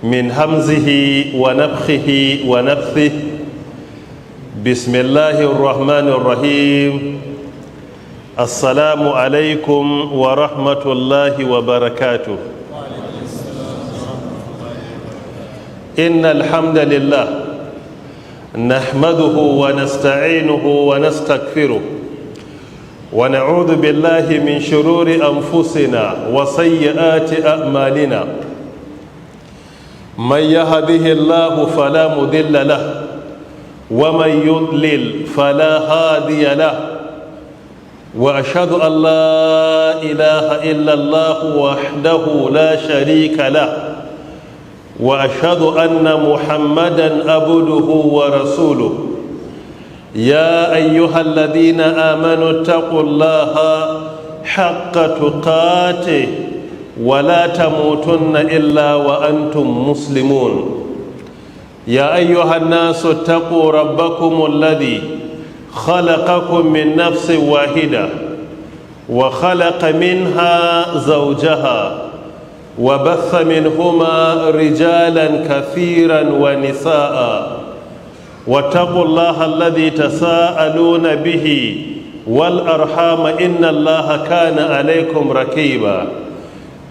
من همزه ونفخه ونفثه. بسم الله الرحمن الرحيم. السلام عليكم ورحمة الله وبركاته. إن الحمد لله نحمده ونستعينه ونستغفره، ونعوذ بالله من شرور أنفسنا وسيئات أعمالنا. من يهده الله فلا مضل له، ومن يضلل فلا هادي له، واشهد ان لا اله الا الله وحده لا شريك له، واشهد ان محمدا عبده ورسوله. يا ايها الذين امنوا اتقوا الله حق تقاته ولا تموتن الا وانتم مسلمون. يا ايها الناس اتقوا ربكم الذي خلقكم من نفس واحده، وخلق منها زوجها، وبث منهما رجالا كثيرا ونساء. واتقوا الله الذي تساءلون به والارحام، ان الله كان عليكم رقيبا.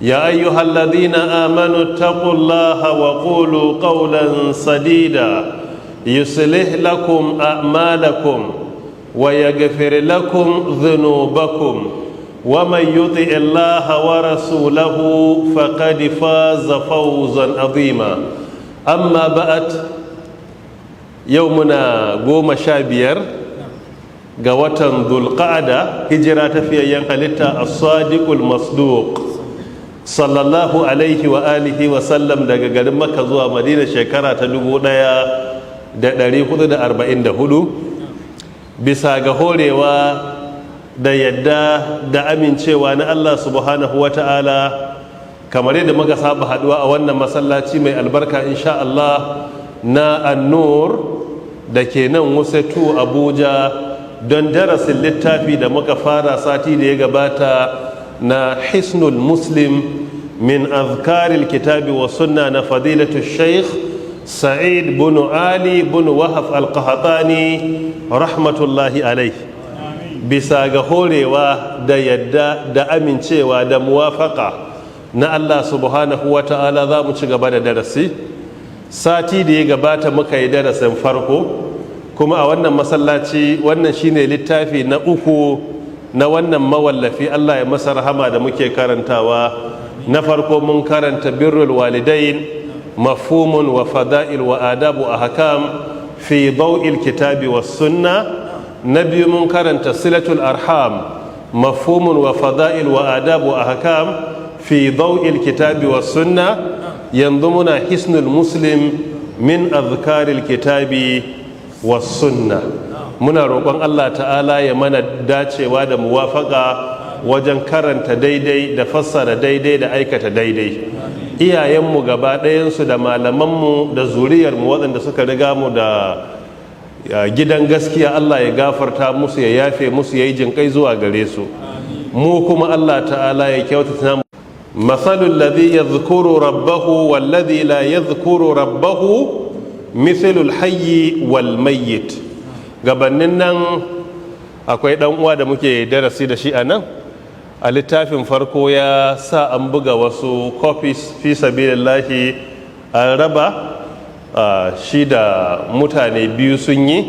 يا ايها الذين امنوا اتقوا الله وقولوا قولا سديدا، يصلح لكم اعمالكم ويغفر لكم ذنوبكم، ومن يطع الله ورسوله فقد فاز فوزا عظيما. اما بعد، يومنا 15 ga watan Dhulqa'ada, hijira ta fiyayyen halitta as-sadiqul masduq sallallahu alaihi wa alihi wa sallam daga garin Makka zuwa Madina, shekara ta 1444. Bisa ga horewa da yadda da amincewa na Allah subhanahu wa ta'ala, kamar yadda muka saba haduwa a wannan masallaci mai albarka, insha Allah, na Annur da ke nan Wuse 2, Abuja, don darasin littafi da muka fara sati da ya gabata na Hisnul Muslim min azkaril kitabi wa sunna na fadilatu Sheikh Sa'id bin Ali bin Wahaf al-Qahtani rahmatullahi alaihi. Bisa ga horewa da yadda da amincewa da muwafaka na Allah subhanahu wa ta'ala, za mu ci gaba da darasi. Sati da ya gabata muka yi darasin farko kuma a wannan masallaci. Wannan shine littafi na uku na wannan mawallafi, Allah ya masa rahama, da muke karantawa. Na farko mun karanta Birrul Walidain: Mafhumun wa Fada'il wa Adabu Ahkam fi Daw'il Kitabi was Sunna. Na biyu mun karanta Silatul Arham: Mafhumun wa Fada'il wa Adabu Ahkam fi Daw'il Kitabi was Sunna. Yanzu muna Hisnul Muslim min Azkaril Kitabi was Sunna. Muna roƙon Allah ta'ala ya mana dacewa da muwafaka wajen karanta daidai da fassara daidai da aikata daidai. Iyayenmu gaba ɗayansu da malamanmu da zuriyarmu waɗanda suka riga mu da gidan gaskiya, Allah ya gafarta musu, ya yafe musu, ya yi jinƙai zuwa gare su. Mu kuma Allah ta'ala ya kyautata. مثل الذي يذكر ربه والذي لا يذكر ربه مثل الحي والميت. Gabanin nan, akwai dan uwa da muke darasi da shi a nan. A littafin farko ya sa an buga wasu copies fi sabilillahi, an raba, shi da mutane biyu sun yi.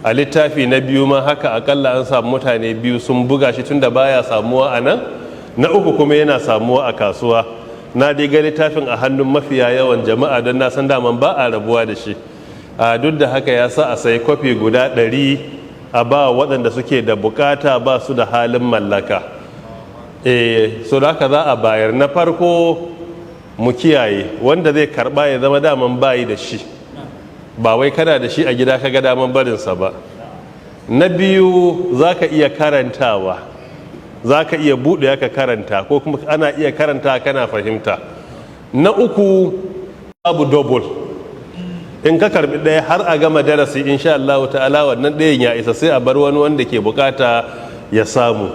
A littafi na biyu ma haka, akalla an samu mutane biyu sun buga shi, tunda baya samuwa a nan. Na uku kuma yana samuwa a kasuwa. Na dai ga littafin a hannun mafiya yawan jama'a, don na san daman ba a rabuwa da shi. A duk da haka, ya sa a sayi kwafi guda 100 a ba waɗanda suke da bukata, ba su da halin mallaka. So da haka za a bayar. Na farko, mu kiyaye, wanda zai karba ya zama daman bayi da shi, ba wai kana da shi a gida ka ga daman barinsa ba. Na biyu, za ka iya karantawa, za ka iya buɗe ka karanta, ko kuma ana iya karanta kana fahimta. Na uku, babu double. In ka karbi ɗaya har a gama darasi, insha Allah ta'ala, wannan ɗayan ya isa, sai a bar wani wanda ke bukata ya samu,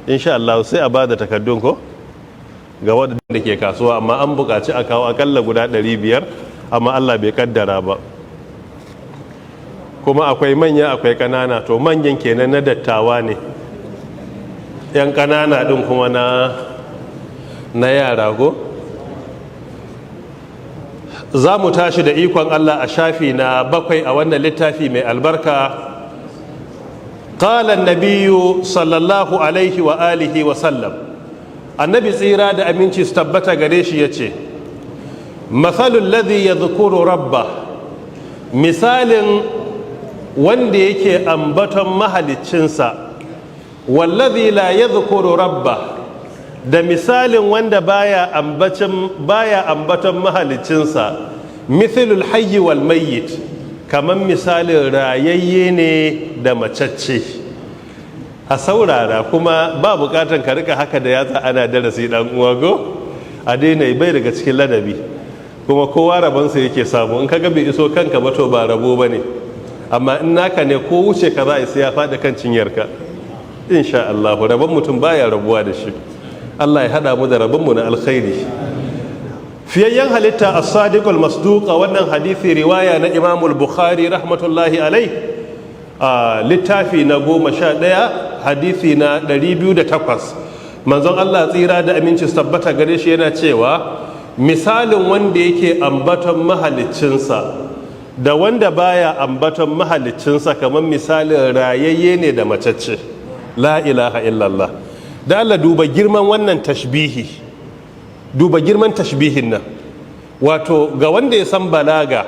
insha Allah. Sai a ba da takardun ko. Ga waɗanda ke kasuwa, amma an buƙaci a kawo akalla guda 500, amma Allah bai kaddara ba. Kuma akwai manya, akwai ƙanana. To, manyan kenan na dattawa ne, 'yan ƙanana ɗin kuma na yara. Go za mu tashi da ikon Allah a shafi na 7 a wannan littafi mai albarka. قال النبي صلى الله عليه وآله وسلم, annabi tsira da aminci su tabbata gare shi ya ce, مثل الذي يذكر ربه, misalin wanda yake ambaton mahaliccinsa, والذي لا يذكر ربه, da misalin wanda baya ambaton mahaliccinsa, مثل الحي والميت, kamar misalin rayayye ne da macacce. A saurara, kuma ba bukatan ka rika haka da yatsa ana darasi, dan uwa. Go a daina, bai daga cikin ladabi. Kuma kowa rabonsa yake samu. In kaga bai iso kanka ba, to ba rabo ba ne. Amma in naka ne, ko wuce ka za a sai ya faɗi kan cinyarka, insha Allah. Rabon mutum baya rabuwa da shi. Allah ya hada mu da rabonmu na alkhairi. Fiyayyen halitta as-sadiq al-masduq, a wannan hadisi, riwaya na Imam al-Bukhari rahmatullahi alai, a littafi na 11, hadisi na 208, manzon Allah tsira da aminci su tabbata gare shi yana cewa misalin wanda yake ambaton mahaliccinsa da wanda baya ambaton mahaliccinsa kamar misalin rayayye ne da macacce. La ilaha illallah. Da Allah, duba girman wannan tashbihi, duba girman tashbihin nan. Wato ga wanda ya san balaga,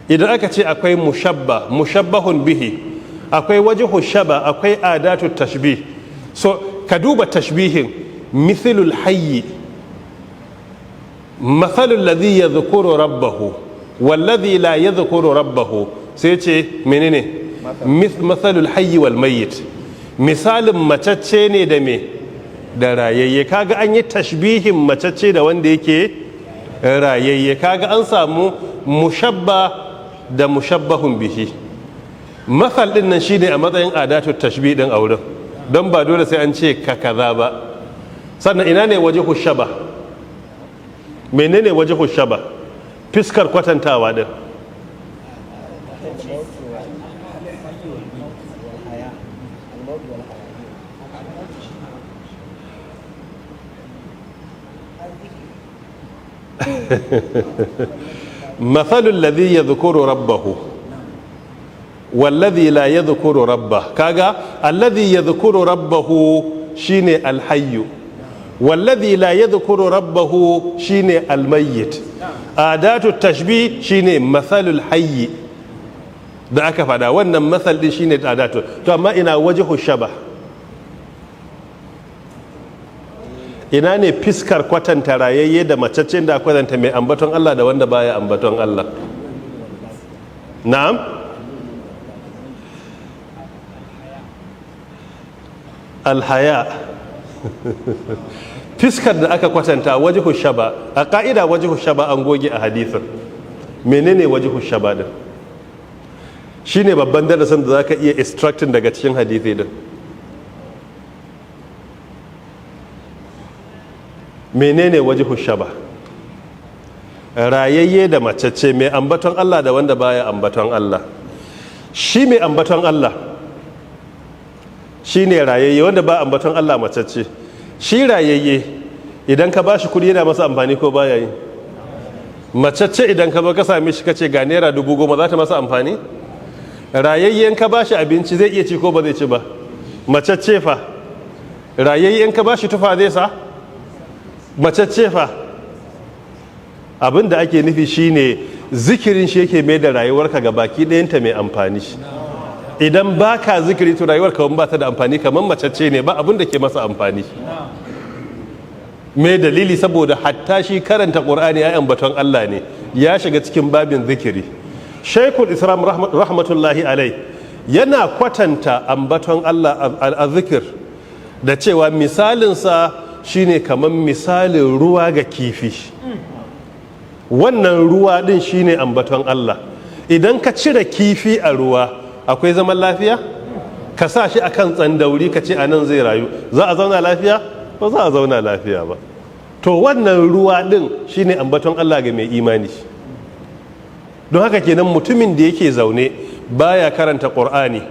idan aka ce akwai mushabba, mushabbahun bihi, akwai wajhu shaba, akwai adatu tashbih. So ka duba tashbihin: مثل الحي, مثل الذي يذكر ربه والذي لا يذكر ربه. Sai ce menene? مثل الحي والميت, misalin macacce ne da me? Da rayayye. Kaga an yi tashbihin macacce da wanda yake rayayye. Kaga an samu mushabba da mushabbahun bihi. Masal din nan shine a matsayin adatu tashbih din a wurin, don ba dole sai an ce ka kaza ba. Sannan ina ne wajhu shaba? Menene wajhu shaba, fiskar kwatantawa din? الموت والحياة، الموت والحياة. مثل الذي يذكر ربه والذي لا يذكر ربه. Kaga الذي يذكر ربه shine الحي, والذي لا يذكر ربه shine الميت. Adatu tashbih shine مثل الحي da aka fada. Wannan masal din shine adatu. To, amma ina wajhu shabah? Ina ne fiskar kwatanta rayayye da macaccen da kwatanta mai ambaton Allah da wanda baya ambaton Allah? Na'am, الحياة. Fiskar da aka kwatanta, wajhu shaba, a ka'ida wajhu shaba an goge a hadisin. Menene wajhu shaba din? Shine babban darasin da zaka iya extracting daga cikin hadisi din. Menene wajhu shaba? Rayayye da macece, mai ambaton Allah da wanda baya ambaton Allah. Shi mai ambaton Allah shi ne rayayye, wanda ba ambaton Allah macece. Shi rayayye, idan ka bashi kudi yana masa amfani ko baya yi? Macece, idan ka ba ka same shi kace ga ₦10,000, za ta masa amfani? Rayayye, in ka bashi abinci zai iya ci ko ba zai ci ba? Macece fa? Rayayye, in ka bashi tufa zai sa? Macece fa? Abin da ake nufi shine zikirin shi yake mai da rayuwarka ga baki ɗayanta mai amfani. Idan ba ka zikiri, to rayuwar ka ba ta da amfani, kamar macece ne, ba abin da ke masa amfani. Me dalili? Saboda hatta shi karanta Ƙur'ani ya ambaton Allah ne, ya shiga cikin babin zikiri. Shaikul Islam rahmatullahi alai yana kwatanta ambaton Allah a zikir da cewa misalinsa shine kamar misalin ruwa ga kifi. Wannan ruwa din shine ambaton Allah. Idan ka cire kifi a ruwa, akwai zaman lafiya? Ka sa shi akan tsandauri, ka ce a nan zai rayu, za a zauna lafiya? Ba za a zauna lafiya ba. To To wannan ruwa din shine ambaton Allah ga mai imani. Don haka kenan mutumin da yake zaune baya karanta Qur'ani,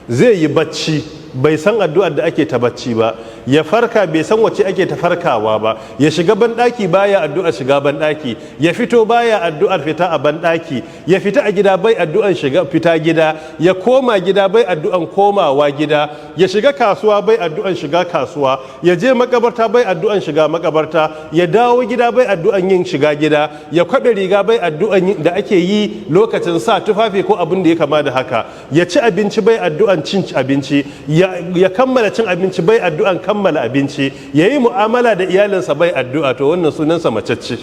zai yi bacci bai san addu'ar da ake ta bacci ba, ya farka bai san wace ake ta farkawa ba, ya shiga banɗaki baya addu'ar shiga banɗaki, ya fito baya addu'ar fita a banɗaki, ya fita a gida bai addu'ar shiga fita gida, ya koma gida bai addu'an komawa gida, ya shiga kasuwa bai addu'an shiga kasuwa, ya je makabarta bai addu'an shiga makabarta, ya dawo gida bai addu'an yin shiga gida, ya kwaɓe riga bai addu'an da ake yi lokacin sa tufafi ko abin da ya kama da haka, ya ci abinci bai addu'an cin abinci, ya kammala cin abinci bai addu'an kammala abinci, ya yi mu'amala da iyalinsa bai addu'a. To wannan sunansa macacce,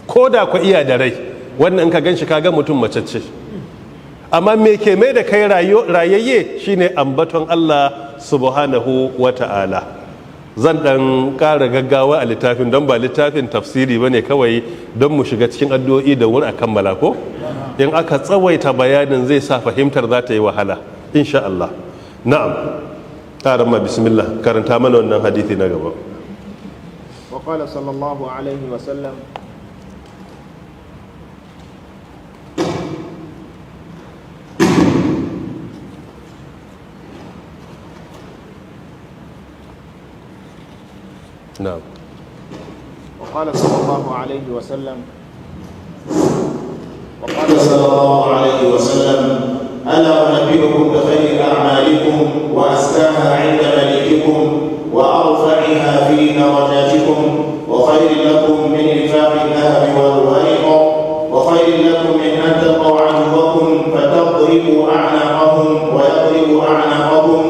ko da ku iya da rai. Wannan in ka gan shi ka ga mutum macacce. Amma me ke mai da kai rayayye shine ambaton Allah subhanahu wa ta'ala. Zan dan ƙara gaggawa a littafin don ba littafin tafsiri bane, kawai don mu shiga cikin addu'o'i da wuri a kammala. Ko in aka tsawaita bayanin zai sa fahimtar za ta yi wahala, insha Allah. Na'am, ma bismillah, karanta mana wannan hadithi na gaba. وقال صلى الله عليه وسلم: Na'am. وقال صلى الله عليه وسلم، وقال صلى الله عليه وسلم: ألا أنبئكم بخير أعمالكم وأزكاها عند مليككم وأرفعها في درجاتكم وخير لكم من إنفاق الذهب والورق وخير لكم من أن تلقوا عدوكم فتضربوا أعناقهم ويضربوا أعناقكم؟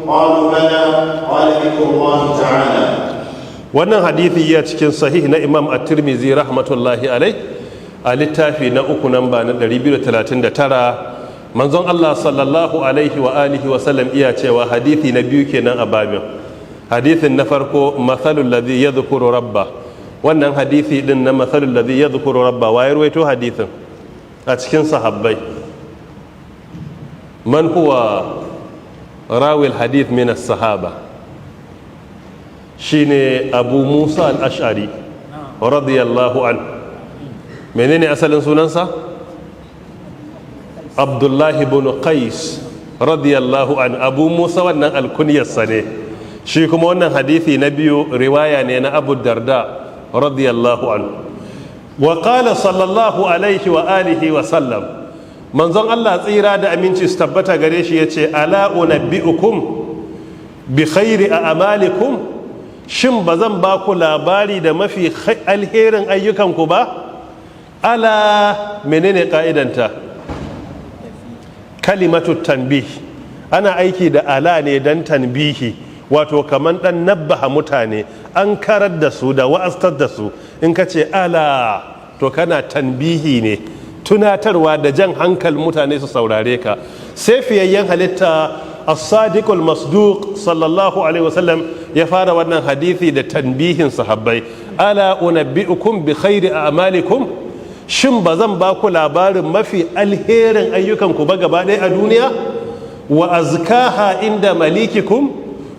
قالوا: بلى. قال: ذكر الله تعالى. Wannan hadithi ya cikin sahih na Imam At-Tirmidhi rahmatullahi alai, a littafi na uku, namba na 239. Manzon Allah sallallahu alaihi wa alihi wa sallam iya cewa, hadithi na biyu kenan a babin. Hadithin na farko, mathalul ladhi yadhkuru rabba. Wannan hadithi din na mathalul ladhi yadhkuru rabba, wa ya ruwaito hadithin a cikin sahabbai? Man huwa rawil hadith min as-sahaba? Shine Abu Musa al-Ash'ari radiyallahu an. Menene asalin sunansa? Abdullahi ibn Qais radiyallahu an. Abu Musa wannan alkunyarsa ne. Shi kuma wannan hadithi na biyu riwaya ne na Abu Darda radiyallahu an. Wa qala sallallahu alaihi wa alihi wa sallam, manzon Allah tsira da aminci su tabbata gare shi yace: ala unabbiukum bi khairi a'malikum? Shin ba zan ba ku labari da mafi alherin ayyukanku ba? Ala menene ka'idanta? Kalimatu tanbih. Ana aiki da ala ne dan tanbihi, wato kaman dan nabbaha mutane, an karar da su da wa'astar da su. In ka ce ala, to kana tanbihi ne, tunatarwa da jan hankal mutane su saurare ka. Sai fiyayyen halitta as-sadiqul masduq sallallahu alaihi wasallam ya fara wannan hadisi da tanbihin sahabbai: ala unabbi'ukum bi khairi a'malikum? Shin ba zan ba ku labarin mafi alherin ayyukanku ba gaba ɗaya a duniya? Wa azkaha inda malikikum?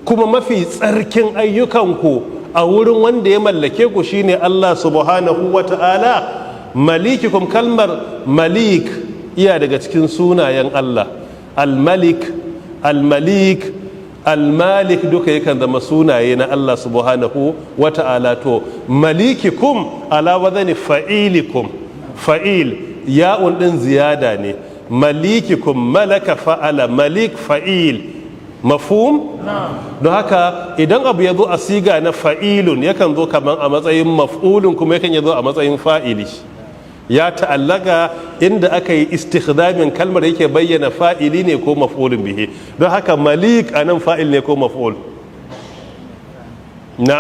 Kuma mafi tsarkin ayyukanku a wurin wanda ya mallake ku, shine Allah subhanahu wa ta'ala. Malikikum, kalmar malik iya daga cikin sunayen Allah. Al-malik, al-malik, al-malik duka yakan zama sunaye na Allah subhanahu wa ta'ala. To malikikum ala wazani fa'ilikum, fa'il, ya'un din ziyada ne. Malikikum, malaka fa'ala, malik fa'il, mafhum? Don haka idan abu ya zo a siga na fa'ilun, yakan zo kaman a matsayin maf'ulun, kuma yakan ya zo a matsayin fa'ili. Ya ta'allaka inda aka yi istikhdamin kalmar yake bayyana fa'ili ne ko maf'ulun bihi. Don haka malik anan fa'il ne ko maf'ul? Na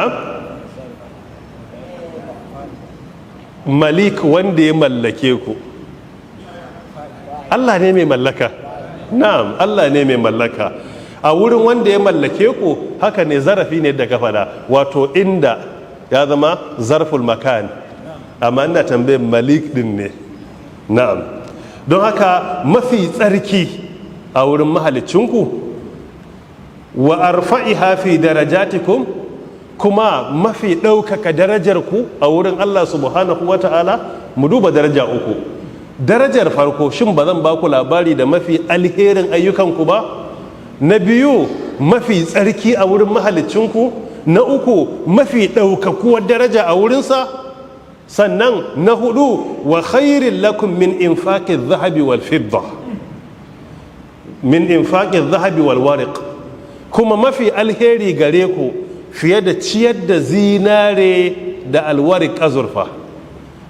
malik, wanda ya mallake ku. Allah ne mai mallaka. Na'am, Allah ne mai mallaka. A wurin wanda ya mallake ku, haka ne, zarafi ne daga fada, wato inda ya zama zarful makan. Amma ina tambayin malik din ne. Na'am. Don haka mafi tsarki a wurin mahalicinku, wa arfa'iha fi darajatikum, Kuma mafi ɗaukaka darajar ku a wurin Allah subhanahu wa ta'ala? Mu duba daraja uku. Darajar farko, shin ba zan ba ku labari da mafi alherin ayyukanku ba? Na biyu, mafi tsarki a wurin mahalicinku? Na uku, mafi ɗaukakuwar daraja a wurinsa? Sannan na hudu, wa khairin lakum min infaqi dhahabi wal fidda, min infaqi dhahabi wal wariq, kuma mafi alheri gare ku fiye da ciyar da zinare da alwariq, azurfa.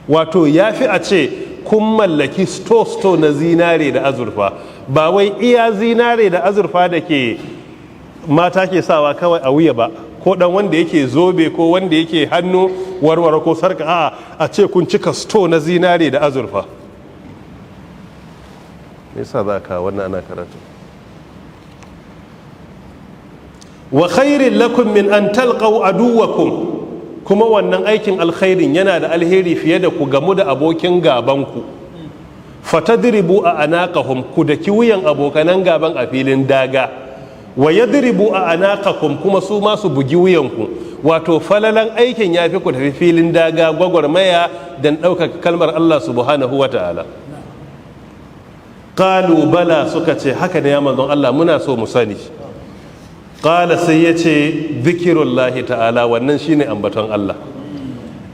Wato ya fi a ce kun mallaki store-store na zinare da azurfa. Ba wai iya zinare da azurfa da ke mata ke sawa kawai a wuya ba, ko dan wanda yake zobe, ko wanda yake hannu, warware ko sarka. A ce kun cika store na zinare da azurfa. Me yasa za ka wannan ana karatu? Wa khairin lakum min an talqaw aduwakum, kuma wannan aikin alkhairin yana da alheri fiye da ku gamu da abokin gabanku. Fatadribu a anaqahum, ku daki wuyan abokanan gaban a filin daga. Wa yadribu a anaqakum, kuma su ma su bugi wuyanku. Wato falalan aikin ya fi ku tafi filin daga gwagwarmaya don ɗaukaka kalmar Allah subhanahu wa ta'ala. Qalu bala, suka ce haka ne ya manzon Allah, muna so mu sani. Qala, sai ya ce, zikirullahi ta'ala, wannan shine ambaton Allah.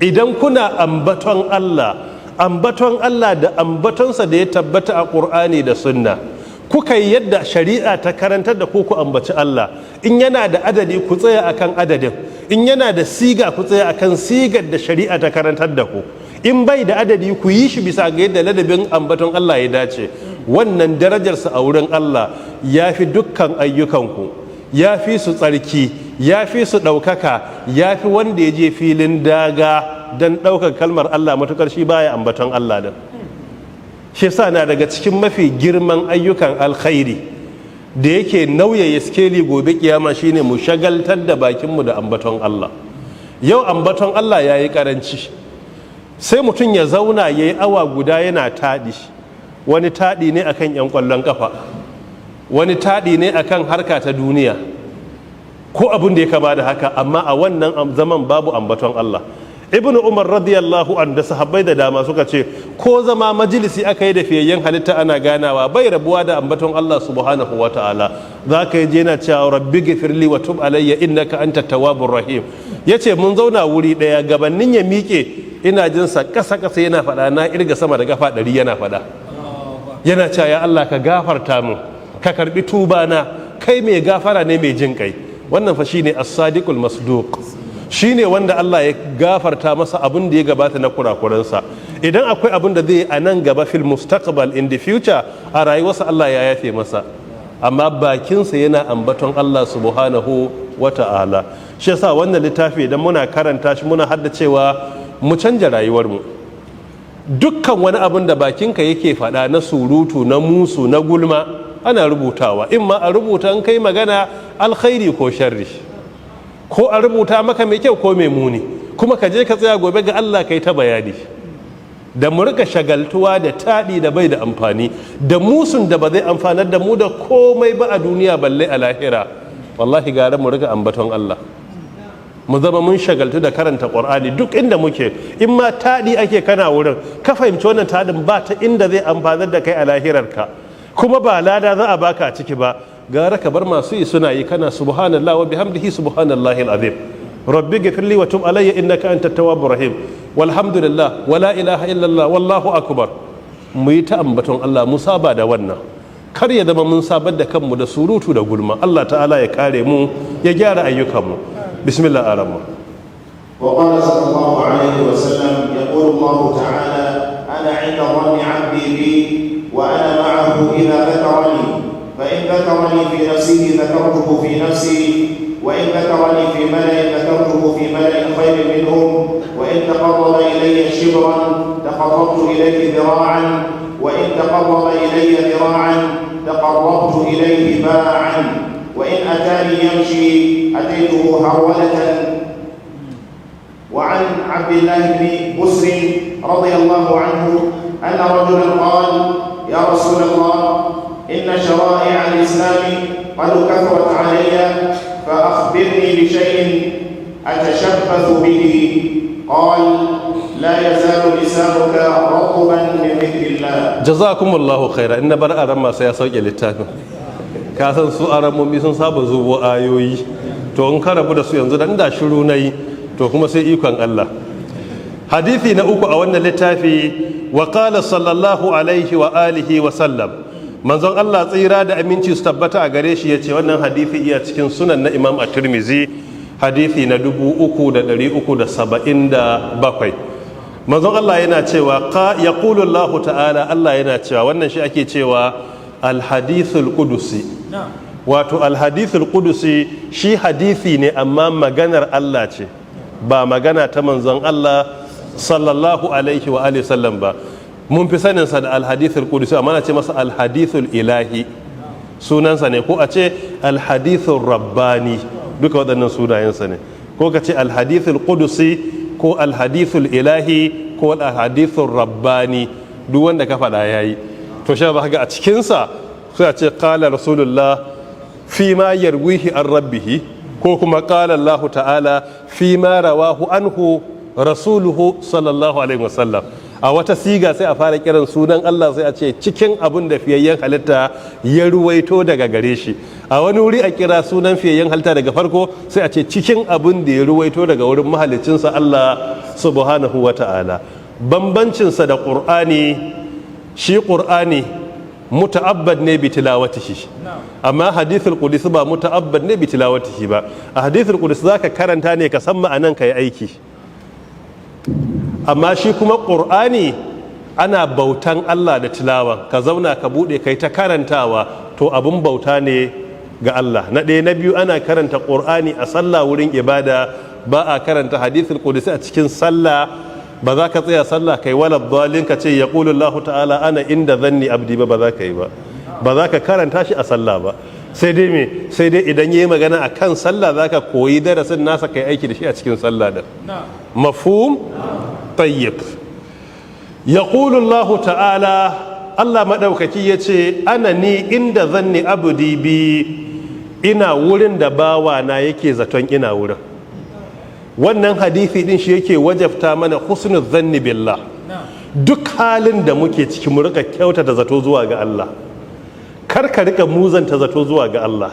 Idan kuna ambaton Allah, ambaton Allah da ambatonsa da ya tabbata a ƙur'ani da sunna, kuka yi yadda shari'a ta karantar da ku ku ambaci Allah, in yana da adadi ku tsaya akan adadin, in yana da siga ku tsaya akan sigar da shari'a ta karantar da ku, in bai da adadi ku yi shi bisa ga yadda ladabin ambaton Allah ya dace, wannan darajarsa a wurin Allah ya fi dukkan ayyukanku, ya fi su tsarki, ya fi su ɗaukaka, ya fi wanda ya je filin daga don ɗaukar kalmar Allah, matukar shi baya ambaton Allah din. Shi sa na daga cikin mafi girman ayyukan alkhairi da yake nauyaya skeli gobe kiyama shine mu shagaltar da bakinmu da ambaton Allah. Yau ambaton Allah ya yi karanci, sai mutum ya zauna ya yi awa guda yana taɗi. Wani taɗi ne akan 'yan ƙwallon ƙafa, wani taɗi ne akan harka ta duniya ko abin da ya kama da haka, amma a wannan zaman babu ambaton Allah. Ibnu Umar radiyallahu an da sahabbai da dama suka ce ko zama majalisi aka yi da fiyayyen halitta ana ganawa, bai rabuwa da ambaton Allah subhanahu wa ta'ala. Za ka yi je na cewa rabbi gafirli wa tub alayya innaka anta tawwabur rahim. Yace mun zauna wuri daya, gabanin ya miƙe ina jin sa kasa kasa yana faɗa, na irga sama da gafa 100 yana faɗa, yana cewa ya Allah, ka gafarta mu, ka karbi tuba na, kai mai gafara ne mai jin kai. Wannan fa shine as-sadiqul masduq, shine wanda Allah ya gafarta masa abin da ya gabata na kurakuransa. Idan akwai abin da zai a nan gaba, fil mustaqbal, in the future, a rayuwarsa Allah ya yafe masa, amma bakinsa yana ambaton Allah subhanahu wa ta'ala. Shi yasa wannan littafi, idan muna karanta shi muna haddacewa, mu canja rayuwarmu. Dukkan wani abin da bakinka yake faɗa na surutu, na musu, na gulma, ana rubutawa. In ma a rubuta in kai magana alkhairi ko sharri, ko a rubuta maka mai kyau ko mai muni, kuma ka je ka tsaya gobe ga Allah kai ta bayani. Da mu rika shagaltuwa da taɗi da bai da amfani, da musun da ba zai amfanar da mu da komai ba a duniya balle a lahira, wallahi gara mu rika ambaton Allah, mu zama mun shagaltu da karanta Ƙur'ani duk inda muke. In ma taɗi ake kana wurin, ka fahimci wannan taɗin ba ta inda zai amfanar da kai a lahirarka, kuma ba lada za a baka a ciki ba, gara ka bar masu yi suna yi, kana subhanallah wa bihamdihi subhanallahi alazim, rabbi ghfirli wa tub alayya innaka antat tawwabur rahim, walhamdulillah, wala ilaha illallah, wallahu akbar. Mu yi ta ambaton Allah, mu saba da wannan, kar ya zama mun sabar da kanmu da surutu da gulma. Allah ta'ala ya kare mu, ya gyara ayyukanmu. Bismillah arama. وقال صلى الله عليه وسلم: يقول الله تعالى: أنا عند ظن عبدي بي وأنا معه إذا ذكرني، فإن ذكرني في نفسه ذكرته في نفسي، وإن ذكرني في ملأ ذكرته في ملأ خير منهم، وإن تقرب إلي شبرا تقربت إليه ذراعا، وإن تقرب إلي ذراعا تقربت إليه باعا، وإن أتاني يمشي أتيته هرولة. وعن عبد الله بن بسر رضي الله عنه أن رجلا قال: يا رسول الله، إن شرائع الإسلام قد كثرت علي، فأخبرني بشيء أتشبث به؟ قال: لا يزال لسانك رطبا من ذكر الله. Jazakumullahu khaira. In na bar aran sai ya sauke littafin. Ka san su aramomi sun saba zubo ayoyi, to in ka rabu da su yanzu dan da shiru nayi, to kuma sai ikon Allah. Hadisi na uku a wannan littafi: wa qala sallallahu alaihi wa alihi wa sallam, manzon Allah tsira da aminci su tabbata a gare shi yace, wannan hadisi iya cikin sunan na Imam At-Tirmidhi, hadisi na 3377. Manzon Allah yana cewa, yaqulu Allah ta'ala, Allah yana cewa, wannan shi ake cewa al-hadithul qudusi. Wato al-hadithul qudusi shi hadisi ne, amma maganar Allah ce, ba magana ta manzon Allah sallallahu alaihi wa alihi sallam ba. Mun fi sanin sa da al-hadithul qudusi, amma na ce masa al-hadithul ilahi, sunansa ne, ko a ce al-hadithul rabbani, duka waɗannan sunayensa ne. Ko ka ce al-hadithul qudusi, ko al-hadithul ilahi, ko al-hadithul rabbani, duk wanda ka faɗa yayi. To sha ba ga a cikinsa sai a ce qala Rasulullah fi ma yarwihi an rabbihi, ko kuma qala Allah ta'ala fi ma rawahu anhu rasuluhu sallallahu alaihi wasallam. A wata siga sai a fara kiran sunan Allah, sai a ce cikin abin da fiyayyen halitta ya ruwaito daga gare shi. A wani wuri a kira sunan fiyayyen halitta daga farko, sai a ce cikin abin da ya ruwaito daga wurin mahalicinsa Allah subhanahu wa ta'ala. Bambancinsa da Ƙur'ani, shi Ƙur'ani muta'abbad ne bi tilawatihi, amma hadithul qudsi ba muta'abbad ne bi tilawatihi ba. A hadithul qudsi zaka karanta ne ka san ma'anan, ka yi aiki, amma shi kuma Ƙur'ani ana bautan Allah da tilawa. Ka zauna ka buɗe kai ta karantawa, to abun bauta ne ga Allah. Na ɗaya. Na biyu, ana karanta Ƙur'ani a sallah wurin ibada, ba a karanta hadithul qudsi a cikin sallah. Ba za ka tsaya sallah kai wala dhalin, ka ce yaqulu Allah ta'ala ana inda dhanni abdi ba. Ba za ka yi ba, ba za ka karanta shi a sallah ba. Sai dai me? Sai dai idan yayi magana akan sallah, za ka koyi darasin nasa, kai aiki da shi a cikin sallah din. Mafhum? Tayyib. Yaqulu Allah ta'ala, Allah madaukaki yace, ana ni inda dhanni abdi bi, ina wurin da bawa na yake zaton ina wurin. Wannan hadisi din shi yake wajabta mana husnul zanni billah. Duk halin da muke ciki, mu rika kyautata zato zuwa ga Allah. Kar ka rika muzanta zato zuwa ga Allah,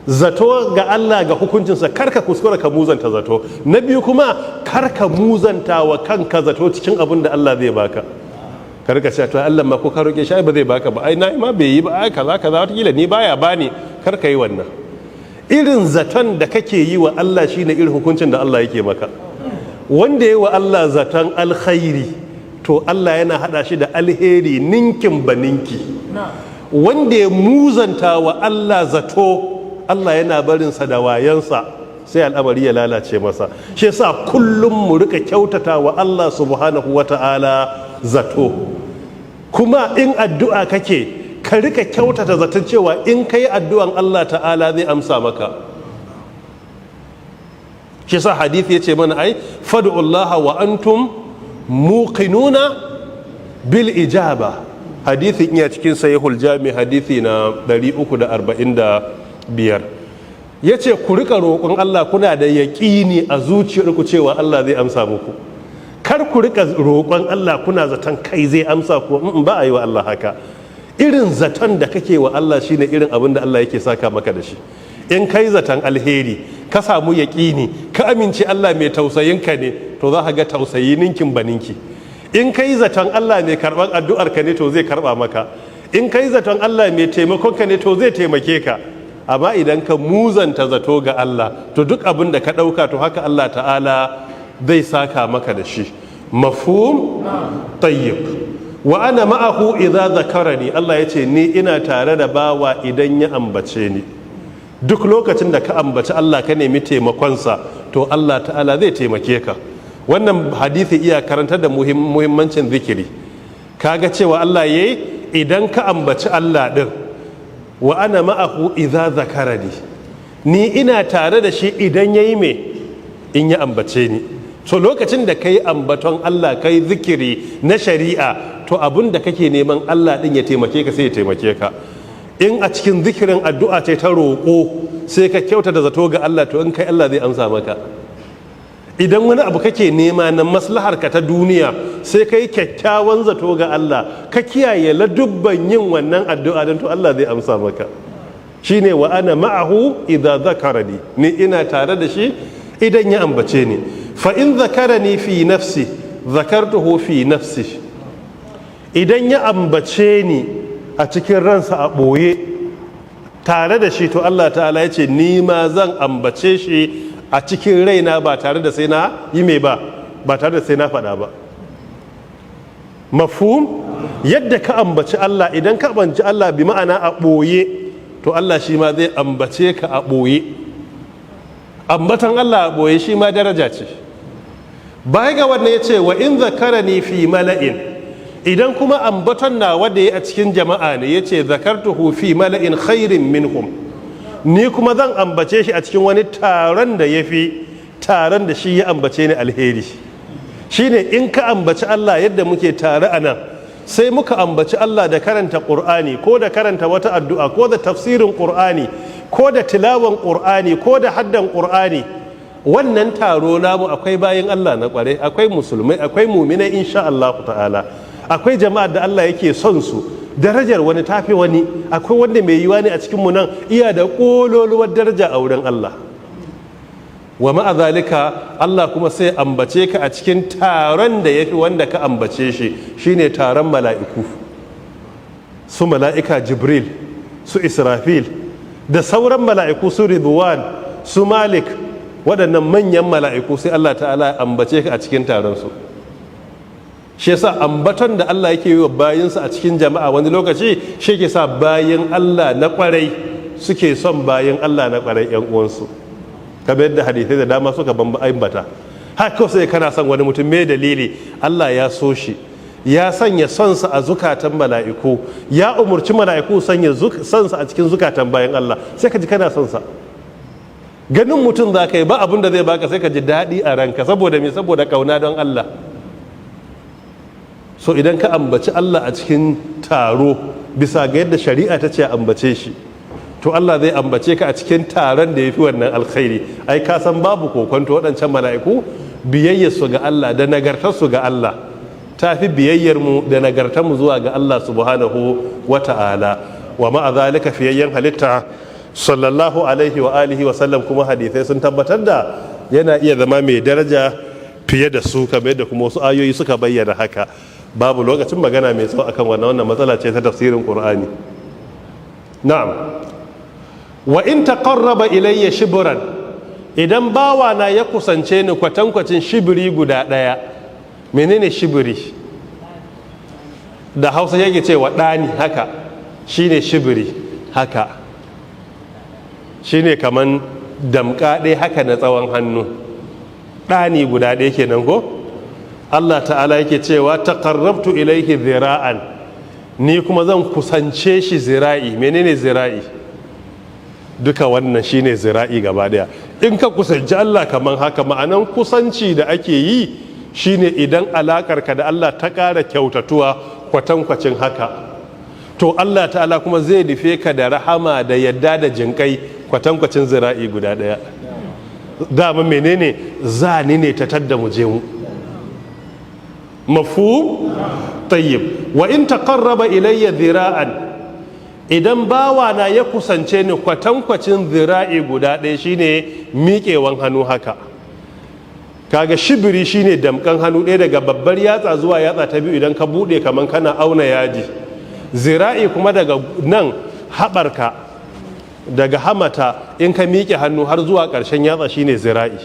zato ga Allah, ga hukuncinsa. Kar ka kuskura ka muzanta zato. Na biyu kuma, kar ka muzanta wa kanka zato cikin abin da Allah zai baka. Kar ka ce, to Allah ma ko ka roke shi ai ba zai baka ba, ai na ma bai yi ba, ai kaza kaza, wataƙila ni baya bani. Kar ka yi wannan. Irin zaton da kake yi wa Allah shine irin hukuncin da Allah yake maka. Wanda yi wa Allah zaton alkhairi, to Allah yana hada shi da alheri ninkin ba ninki. Wanda ya muzanta wa Allah zato, Allah yana barinsa da wayansa, sai al'amari ya lalace masa. Shi yasa kullum mu rika kyautata wa Allah subhanahu wata'ala zato. Kuma in addu'a kake, ka rika kyautata zaton cewa in ka yi addu'an, Allah ta'ala zai amsa maka. Shi sa hadith ya ce mana ai fad'ullaha wa antum muqinuna bil ijaba. Hadithin iya cikin Sahihul Jami, hadithi na 345. Ya ce ku rika roƙon Allah kuna da yaƙini a zuciyarku cewa Allah zai amsa muku. Kar ku rika roƙon Allah kuna zaton kai zai amsa ko ba a yi wa Allah haka. Irin zaton da kake wa Allah shine irin abin da Allah yake saka maka da shi. In kai zaton alheri, ka samu yaƙini, ka amince Allah mai tausayin ka ne, to za ka ga tausayi ninkin ba ninki. In kai zaton Allah mai karɓar addu'ar ka ne, to zai karɓa maka. In kai zaton Allah mai taimakon ka ne, to zai taimake ka. Amma idan ka muzanta zato ga Allah, to duk abin da ka ɗauka, to haka Allah ta'ala zai saka maka da shi. Mafhum? Tayyib. Wa ana ma'ahu idza zakarani, Allah ya ce ni ina tare da bawa idan ya ambace ni. Duk lokacin da ka ambaci Allah, ka nemi taimakonsa, to Allah ta'ala zai taimake ka. Wannan hadisi iya karantar da muhimmancin zikiri. Kaga cewa Allah yayi, idan ka ambaci Allah din, wa ana ma'ahu idza zakarani, ni ina tare da shi idan yayi me? In ya ambace ni. So lokacin da kai ambaton Allah, kai zikiri na shari'a, to abin da kake neman Allah din ya taimake ka, sai ya taimake ka. In a cikin zikirin addu'a ce ta roƙo, sai ka kyauta da zato ga Allah, to in kai, Allah zai amsa maka. Idan wani abu kake nema na maslahar ka ta duniya, sai kai kyakkyawan zato ga Allah, ka kiyaye ladubban yin wannan addu'a don, to Allah zai amsa maka. Shine وأنا معه إذا ذكرني, ni ina tare da shi idan ya ambace ni. فإن ذكرني في نفسه ذكرته في نفسي. Idan ya ambace ni a cikin ransa a ɓoye tare da shi, to Allah Ta'ala ya ce ni ma zan ambace shi a cikin raina, ba tare da sai na yi mai ba, ba tare da sai na faɗa ba. مفهوم? Yadda ka ambaci Allah, idan ka ambaci Allah bi ma'ana a ɓoye, to Allah shi ma zai ambace ka a ɓoye. Ambatan Allah a ɓoye shi ma daraja ce. Baya ga wannan ya ce وإن ذكرني في ملإ. Idan kuma ambaton na wanda ya a cikin jama'a ne, ya ce ذكرته في ملإ خير منهم. Ni kuma zan ambace shi a cikin wani taron da ya fi taron da shi ya ambace ni alheri. Shine in ka ambaci Allah, yadda muke tare a nan, sai muka ambaci Allah da karanta Ƙur'ani, ko da karanta wata addu'a, ko da tafsirin Ƙur'ani, ko da tilawan Ƙur'ani, ko da haddan Ƙur'ani. Wannan taro namu akwai bayin Allah na kware, akwai musulmai, akwai muminai, insha Allah Ta'ala akwai jama'ar da Allah yake son su. Darajar wani tafi wani. Akwai wanda mai yiwa ne a cikin mu nan iya da kololuwar daraja a wurin Allah. ومع ذلك Allah kuma sai ambace ka a cikin taron da yafi wanda ka ambace shi, shine taron mala'iku, su mala'ika Jibril, su Israfil, da sauran mala'iku, su Ridwan, su Malik, waɗannan manyan mala'iku, sai Allah Ta'ala ambace ka a cikin taron su. Shi yasa ambaton da Allah yake yi wa bayinsa a cikin jama'a wani lokaci shi ke sa bayin Allah na kwarai suke son bayin Allah na kwarai yan uwansu, kamar yadda hadithai da dama suka ambata. Haka sai kana son wani mutum, mai dalili? Allah ya so shi, ya sanya sonsa a zukatan mala'iku, ya umurci mala'iku sanya sonsa a cikin zukatan bayin Allah. Sai ka ji kana son sa. Ganin mutum za ka yi, ba abin da zai baka, sai ka ji daɗi a ranka. Saboda me? Saboda kauna don Allah. So idan ka ambaci Allah a cikin taro bisa ga yadda shari'a ta ce ambace shi, to Allah zai ambace ka a cikin taron da ya fi wannan alkhairi. Ai ka san babu kokonto waɗancan mala'iku biyayyar su ga Allah da nagartar su ga Allah ta fi biyayyar mu da nagartar mu zuwa ga Allah سبحانه وتعالى. ومع ذلك fiyayyen halitta صلى الله عليه وآله وسلم kuma hadithai sun tabbatar da yana iya zama mai daraja fiye da su, kamar yadda kuma wasu ayoyi suka bayyana haka. Babu lokacin magana mai tsawo akan wannan. Wannan matsala ce ta tafsirin Qur'ani. Na'am. وإن تقرب إلي شبرا. Idan bawa na ya kusance ni kwatankwacin shibiri guda daya. Menene shibiri? Da Hausa yake cewa ɗani haka, shine shibiri. Haka shine kaman damka ɗaya haka na tsawon hannu, ɗani guda ɗaya kenan ko. Allah Ta'ala yake cewa تقربت إليه ذراعا. Ni kuma zan kusance shi zira'i. Menene zira'i? Duka wannan shine zira'i gaba daya. In ka kusanci Allah kaman haka, ma'anan kusanci da ake yi shine idan alakarka da Allah ta ƙara kyautatuwa kwatankwacin haka, to Allah Ta'ala kuma zai nufe ka da rahama da yadda da jinkai kwatankwacin zira'i guda daya. Dama menene zani ne ta tadda mu je mu. مفهوم? طيب. وإن تقرب إلي ذراعا. Idan bawa na ya kusance ni kwatankwacin zira'i guda ɗaya, shine miƙewan hannu haka. Kaga shibiri shine damkan hannu ɗaya daga babbar yatsa zuwa yatsa ta biyu, idan ka buɗe kaman kana auna yaji. Zira'i kuma daga nan haɓarka, daga hamata, in ka miƙe hannu har zuwa ƙarshen yatsa shine zira'i.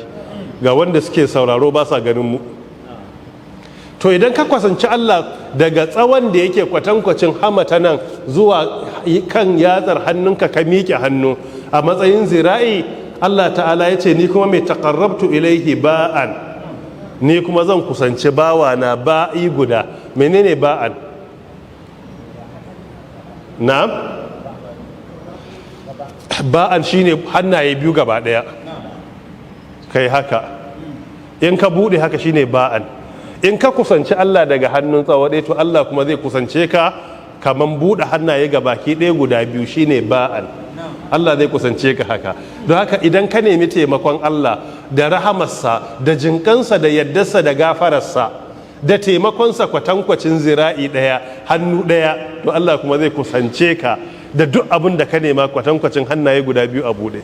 Ga wanda suke sauraro ba sa ganin mu. To idan ka kusanci Allah daga tsawon da yake kwatankwacin hamata nan zuwa kan yatsar hannunka, ka miƙe hannu a matsayin zira'i, Allah Ta'ala ya ce ni kuma mai تقربت إليه باعا. Ni kuma zan kusanci bawa na ba'i guda. Menene باعا? Na باعا shine hannaye biyu gaba daya, kai haka. In ka bude haka shine باعا. In ka kusanci Allah daga hannun tsawo ɗaya, to Allah kuma zai kusance ka kaman buɗe hannaye ga baki ɗaya guda biyu, shine باعا. Allah zai kusance ka haka. Don haka idan ka nemi taimakon Allah da rahamarsa da jinkansa da yaddarsa da gafararsa da taimakonsa kwatankwacin zira'i ɗaya, hannu ɗaya, to Allah kuma zai kusance ka da duk abin da ka nema kwatankwacin hannaye guda biyu a buɗe.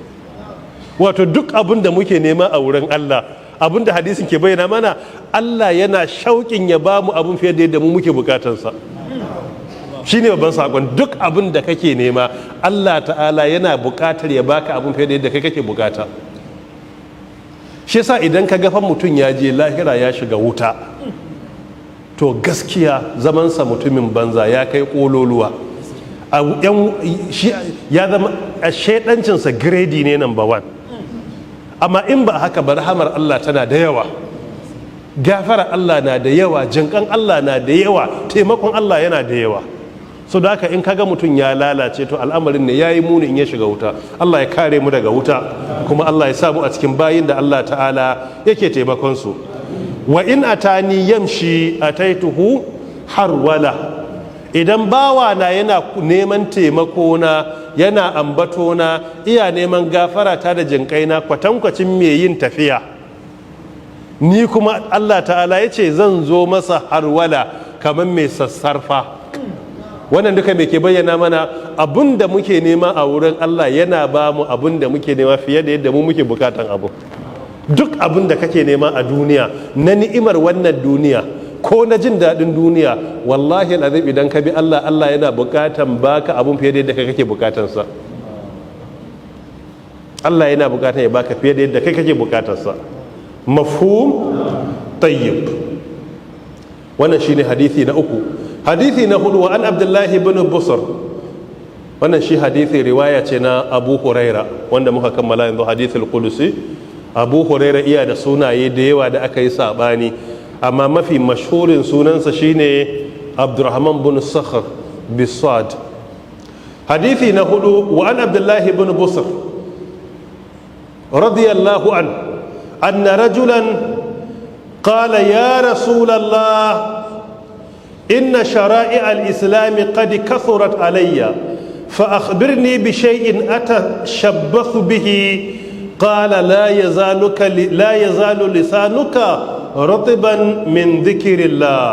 Wato duk abin da muke nema a wurin Allah, abin da hadisin ke bayyana mana, Allah yana shauƙin ya ba mu abin fiye da yadda mu muke bukatansa. Shine babban sakon. Duk abin da kake nema, Allah Ta'ala yana bukatar ya baka abin fiye da yadda kai kake bukata. Shi yasa idan ka gafa mutum ya je lahira ya shiga wuta, to gaskiya zamansa mutumin banza ya kai kololuwa. Ya zama a shaidancinsa grade ne number one. Amma in ba haka ba, rahamar Allah tana da yawa, gafara Allah na da yawa, jinkan Allah na da yawa, taimakon Allah yana da yawa. So da haka in kaga mutum ya lalace, to al'amarin ne ya yi muni in ya shiga wuta. Allah ya kare mu daga wuta, kuma Allah ya sa mu a cikin bayin da Allah Ta'ala yake taimakon su. Wa in atani yamshi ataituhu harwala. Idan bawa na yana neman taimako na, yana ambato na, iya neman gafara ta da jinkaina kwatankwacin mai yin tafiya, ni kuma Allah Ta'ala ya ce zan zo masa harwala kamar mai sassarfa. Wannan duka mai ke bayyana mana? Abun da muke nema a wurin Allah, yana ba mu abun da muke nema fiye da yadda mu muke bukatan abu. Duk abun da kake nema a duniya na ni'imar wannan duniya ko na jin daɗin duniya, wallahi al'azim, idan ka bi Allah, Allah yana bukatan baka abun fiye da yadda kai kake bukatansa. Allah yana bukatan ya baka fiye da yadda kai kake bukatarsa. Mafhum? Tayyib. Wannan shine hadisi na uku. Hadisi na hudu: wa an Abdullahi ibn Busr. Wannan shi hadisi riwaya ce na Abu Huraira wanda muka kammala yanzu, hadisul qudusi. Abu Huraira iya da sunaye da yawa da aka yi sabani, amma mafi mashhurin sunansa shine Abdurrahman bin Sakhr bisad. Hadisi na hudu: wa an Abdullahi ibn Busr radiyallahu an anna rajulan qala: ya Rasulallah, inna shara'i al-islam qad kathurat alayya, فأخبرني بشيء أتشبث به. قال: لا يزال لسانك رطبا من ذكر الله.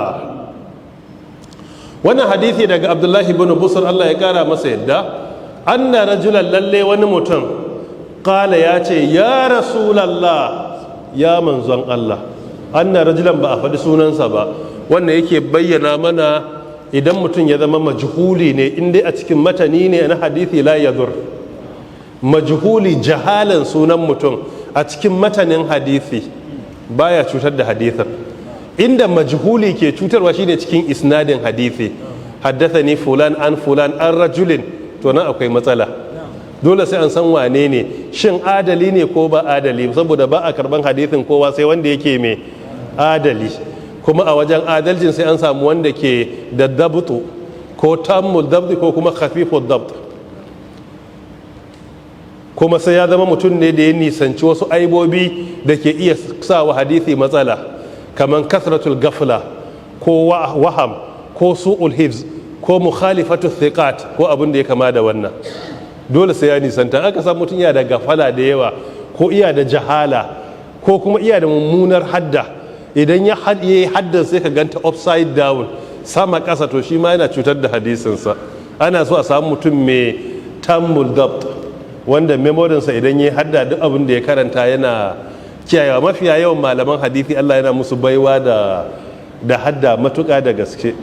Wannan hadisi daga Abdullahi bin Busur, Allah ya kara masa yadda. Anna rajulan, lalle wani mutum, kala, ya ce: ya Rasulallah, ya manzon Allah. Anna rajulan, ba a faɗi sunansa ba. Wannan yake bayyana mana idan mutum ya zama majhuli ne, in dai a cikin matani ne na hadithi, la yadur. Majhuli, jahalan sunan mutum a cikin matanin hadithi baya cutar da hadithin. Inda majhuli ke cutarwa shine cikin isnadin hadithi: haddathani fulan an fulan an rajulin. To nan akwai matsala, dole sai an san wane ne, shin adali ne ko ba adali, saboda ba a karban hadithin kowa sai wanda yake mai adali. Kuma a wajen adalcin sai an samu wanda ke da dabtu, ko tammul dabtu ko kuma khafiful dabt. Kuma sai ya zama mutum ne da ya nisanci wasu aibobi da ke iya sa wa hadithi matsala, kamar kasratul gafla ko waham ko su'ul hifz ko mukhalifatu thiqat ko abin da ya kama da wannan. Dole sai ya nisanta. Aka samu mutum iya da gafala da yawa, ko iya da jahala, ko kuma iya da mummunar hadda, idan ya yi haddan sai ka ganta upside down, sama ƙasa, to shi ma yana cutar da hadisinsa. Ana so a samu mutum mai tammul dabt, wanda memorinsa idan ya hadda, duk abin da ya karanta yana kiyayewa. Mafiya yawan malaman hadisi Allah yana musu baiwa da hadda matuƙa da gaske,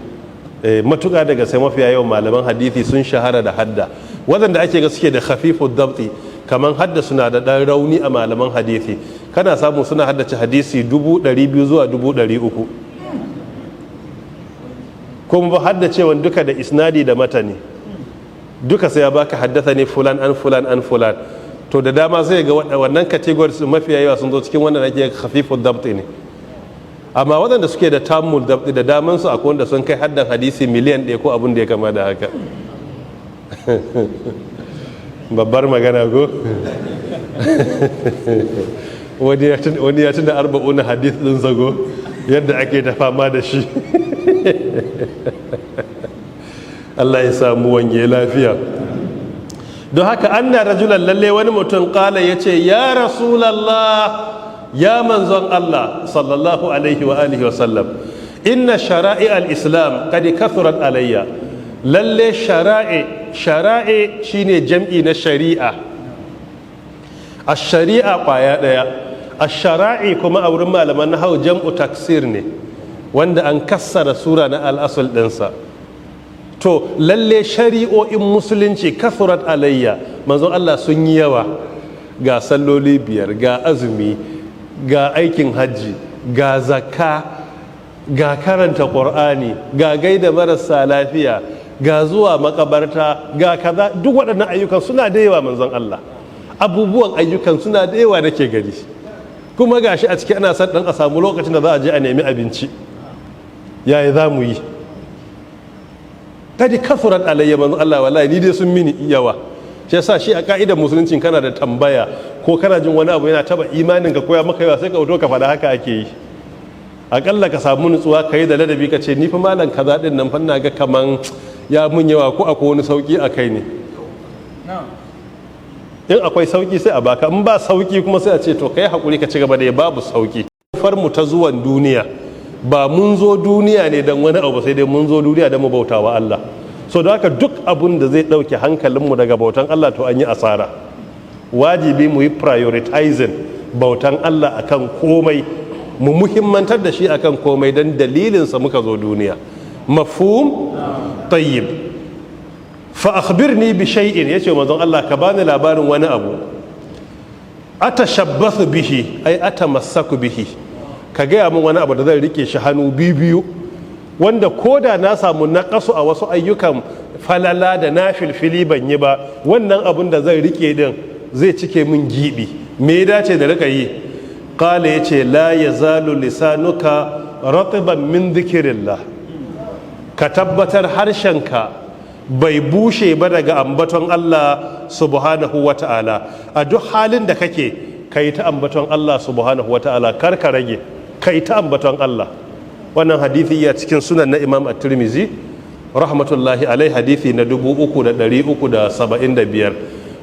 matuƙa da gaske. Mafiya yawan malaman hadisi sun shahara da hadda. Waɗanda ake ga suke da khafifu dabti, kamar hadda suna da ɗan rauni a malaman hadisi, kana samu suna haddace hadisi 200,000 zuwa 300,000, kuma ba haddacewan duka da isnadi da matani duka, sai ya baka haddathani fulan an fulan an fulan. To da dama sai ga wannan categories mafiya yawa sun zo cikin wannan ake khafifu dabti ne. Amma waɗanda suke da tammul dabti, da daman su akwai wanda sun kai haddan hadisi 1,000,000 ko abin da ya kama da haka. Babbar magana ko? Wani ya tuna arba'una hadith ɗin zago yadda ake ta fama da shi. Allah ya samu wange lafiya. Don haka anna rajulan, lalle wani mutum, kala, yace: "Ya Rasulallah, ya manzon Allah sallallahu alaihi wa alihi wa sallam, inna shara'i al-islam qad kathurat alayya." Lalle shara'i, shara'i shine jam'i na shari'a. A shari'a kwaya daya, a shara'i kuma a wurin malaman nahau jam'u taksir ne, wanda an kassara sura na al'asul ɗinsa. To lalle shari'o'in musulunci kathurat alayya, manzon Allah, sun yi yawa. Ga salloli biyar, ga azumi, ga aikin hajji, ga zakka, ga karanta ƙur'ani, ga gaida marasa lafiya, ga zuwa makabarta, ga kaza. Duk waɗannan ayyukan suna da yawa, manzon Allah. Abubuwan ayyukan suna da yawa nake gari, kuma gashi a ciki ana son ɗan a samu lokacin da za a je a nemi abinci. Yaya za mu yi? Kadi kathurat alayya, manzon Allah, wallahi ni dai sun mini yawa. Shi yasa shi a ka'idar musulunci, kana da tambaya ko kana jin wani abu yana taba imanin ka ko ya maka yawa, sai ka fito ka faɗa. Haka ake yi. Akalla ka samu nutsuwa, ka yi da ladabi, ka ce: "Ni fa malam, kaza din nan fa ina ga kaman ya mun yawa, ko akwai wani sauki a kai ne?" In akwai sauki sai a baka, in ba sauki kuma sai a ce to kai hakuri ka ci gaba da babu sauki. Far mu ta zuwan duniya, ba mun zo duniya ne don wani abu, sai dai mun zo duniya don mu bauta wa Allah. So da haka duk abun da zai ɗauke hankalinmu daga bautan Allah, to an yi asara. Wajibi mu yi prioritizing bautan Allah akan komai, mu muhimmantar da shi akan komai, don dalilinsa muka zo duniya. Mafhum? Tayyib. Fa akhbirni bi shay'in, yace: "Manzon Allah, ka bani labarin wani abu, atashabbathu bihi, ay atamassaku bihi, ka gaya min wani abu da zan rike shi hannu biyu, wanda ko da na samu naƙasu a wasu ayyukan falala da na filfili ban yi ba, wannan abun da zan rike din zai cike min gibi. Me ya dace da rika yi?" Qala, yace: "La yazalu lisanuka ratban min dhikrillah." Ka tabbatar harshenka bai bushe ba daga ambaton Allah subhanahu wa ta'ala. A duk halin da kake, ka yi ta ambaton Allah subhanahu wa ta'ala, kar ka rage, ka yi ta ambaton Allah. Wannan hadithi iya cikin sunan na Imam at-Tirmizi rahmatullahi alai, hadithi na 3375.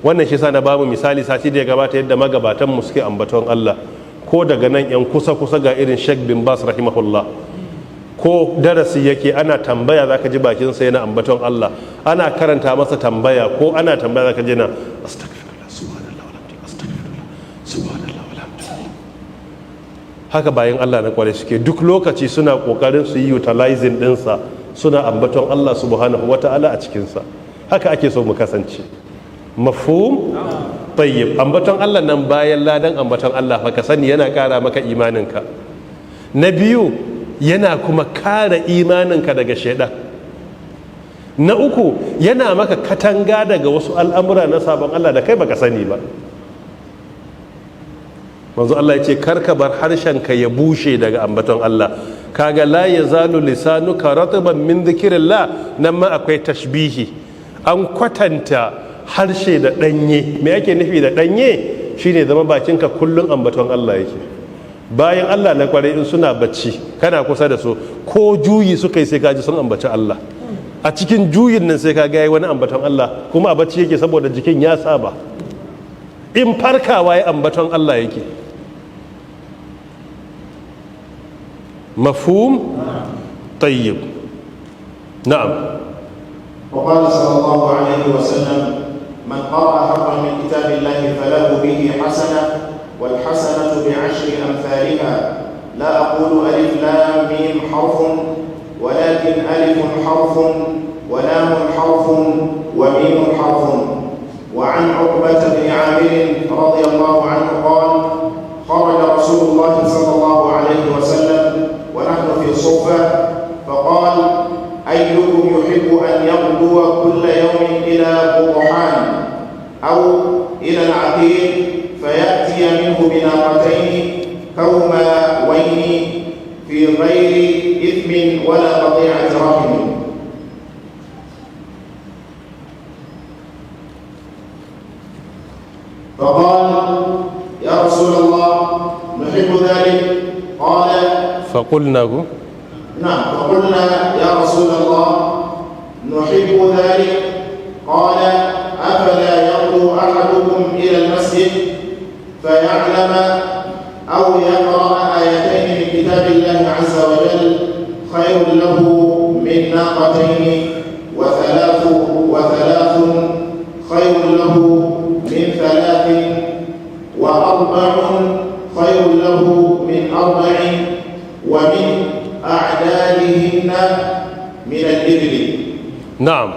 Wannan shi sa na bamu misali sati da ya gabata yadda magabatan mu suke ambaton Allah. Ko daga nan yan kusa kusa, ga irin Sheikh bin Bas rahimahullah, ko darasi yake ana tambaya, zaka ji bakin sa yana ambaton Allah. Ana karanta masa tambaya ko ana tambaya, zaka ji na astaghfirullah, subhanallah walhamdulillah, astaghfirullah, subhanallah walhamdulillah. Haka bayan Allah na kware suke. Duk lokaci suna kokarin su yi utilizing dinsa, suna ambaton Allah subhanahu wata'ala a cikinsa. Haka ake so mu kasance. Mafhum? Tayyib. Ambaton Allah nan, bayan ladan ambaton Allah fa, ka sani yana kara maka imaninka. Na biyu, yana kuma kare imaninka daga shaidan. Na uku, yana maka katanga daga wasu al'amura na sabon Allah da kai baka sani ba. Manzo Allah ya ce karka bar harshenka ya bushe daga ambaton Allah. Kaga "la yazalu lisanuka ratban min dhikrillah", nan ma akwai tashbihi, an kwatanta harshe da danye. Me ake nufi da danye? Shine zama bakinka kullun ambaton Allah yake. Bayan Allah na kwarai, in suna bacci kana kusa da su, ko juyi suka yi sai ka ji sun ambaci Allah. A cikin juyin nan sai ka ga wani ambaton Allah, kuma a bacci yake, saboda jikin ya saba. In farkawa ya, ambaton Allah yake. Mafhum? Tayyib, na'am. وقال صلى الله عليه وسلم: من قرأ حرفا من كتاب الله فله به حسنة، والحسنة بعشر أمثالها. لا أقول ألف لام ميم حرف، ولكن ألف حرف ولام حرف وميم حرف. وعن عقبة بن عامر رضي الله عنه قال: خرج رسول الله صلى الله عليه وسلم ونحن في صفة، فقال: أيكم يحب أن يغدو كل يوم إلى بطحان أو إلى العقيق فيأتي منه بناقتين كرماوين في غير إثم ولا قطيعة رحم؟ فقال: يا رسول الله، نحب ذلك. قال فقلنا. نعم، فقلنا: يا رسول الله، نحب ذلك. قال: أفلا وثلاث خير له من ثلاث، وأربع خير له من أربع، ومن أعدالهن من الإبل. نعم،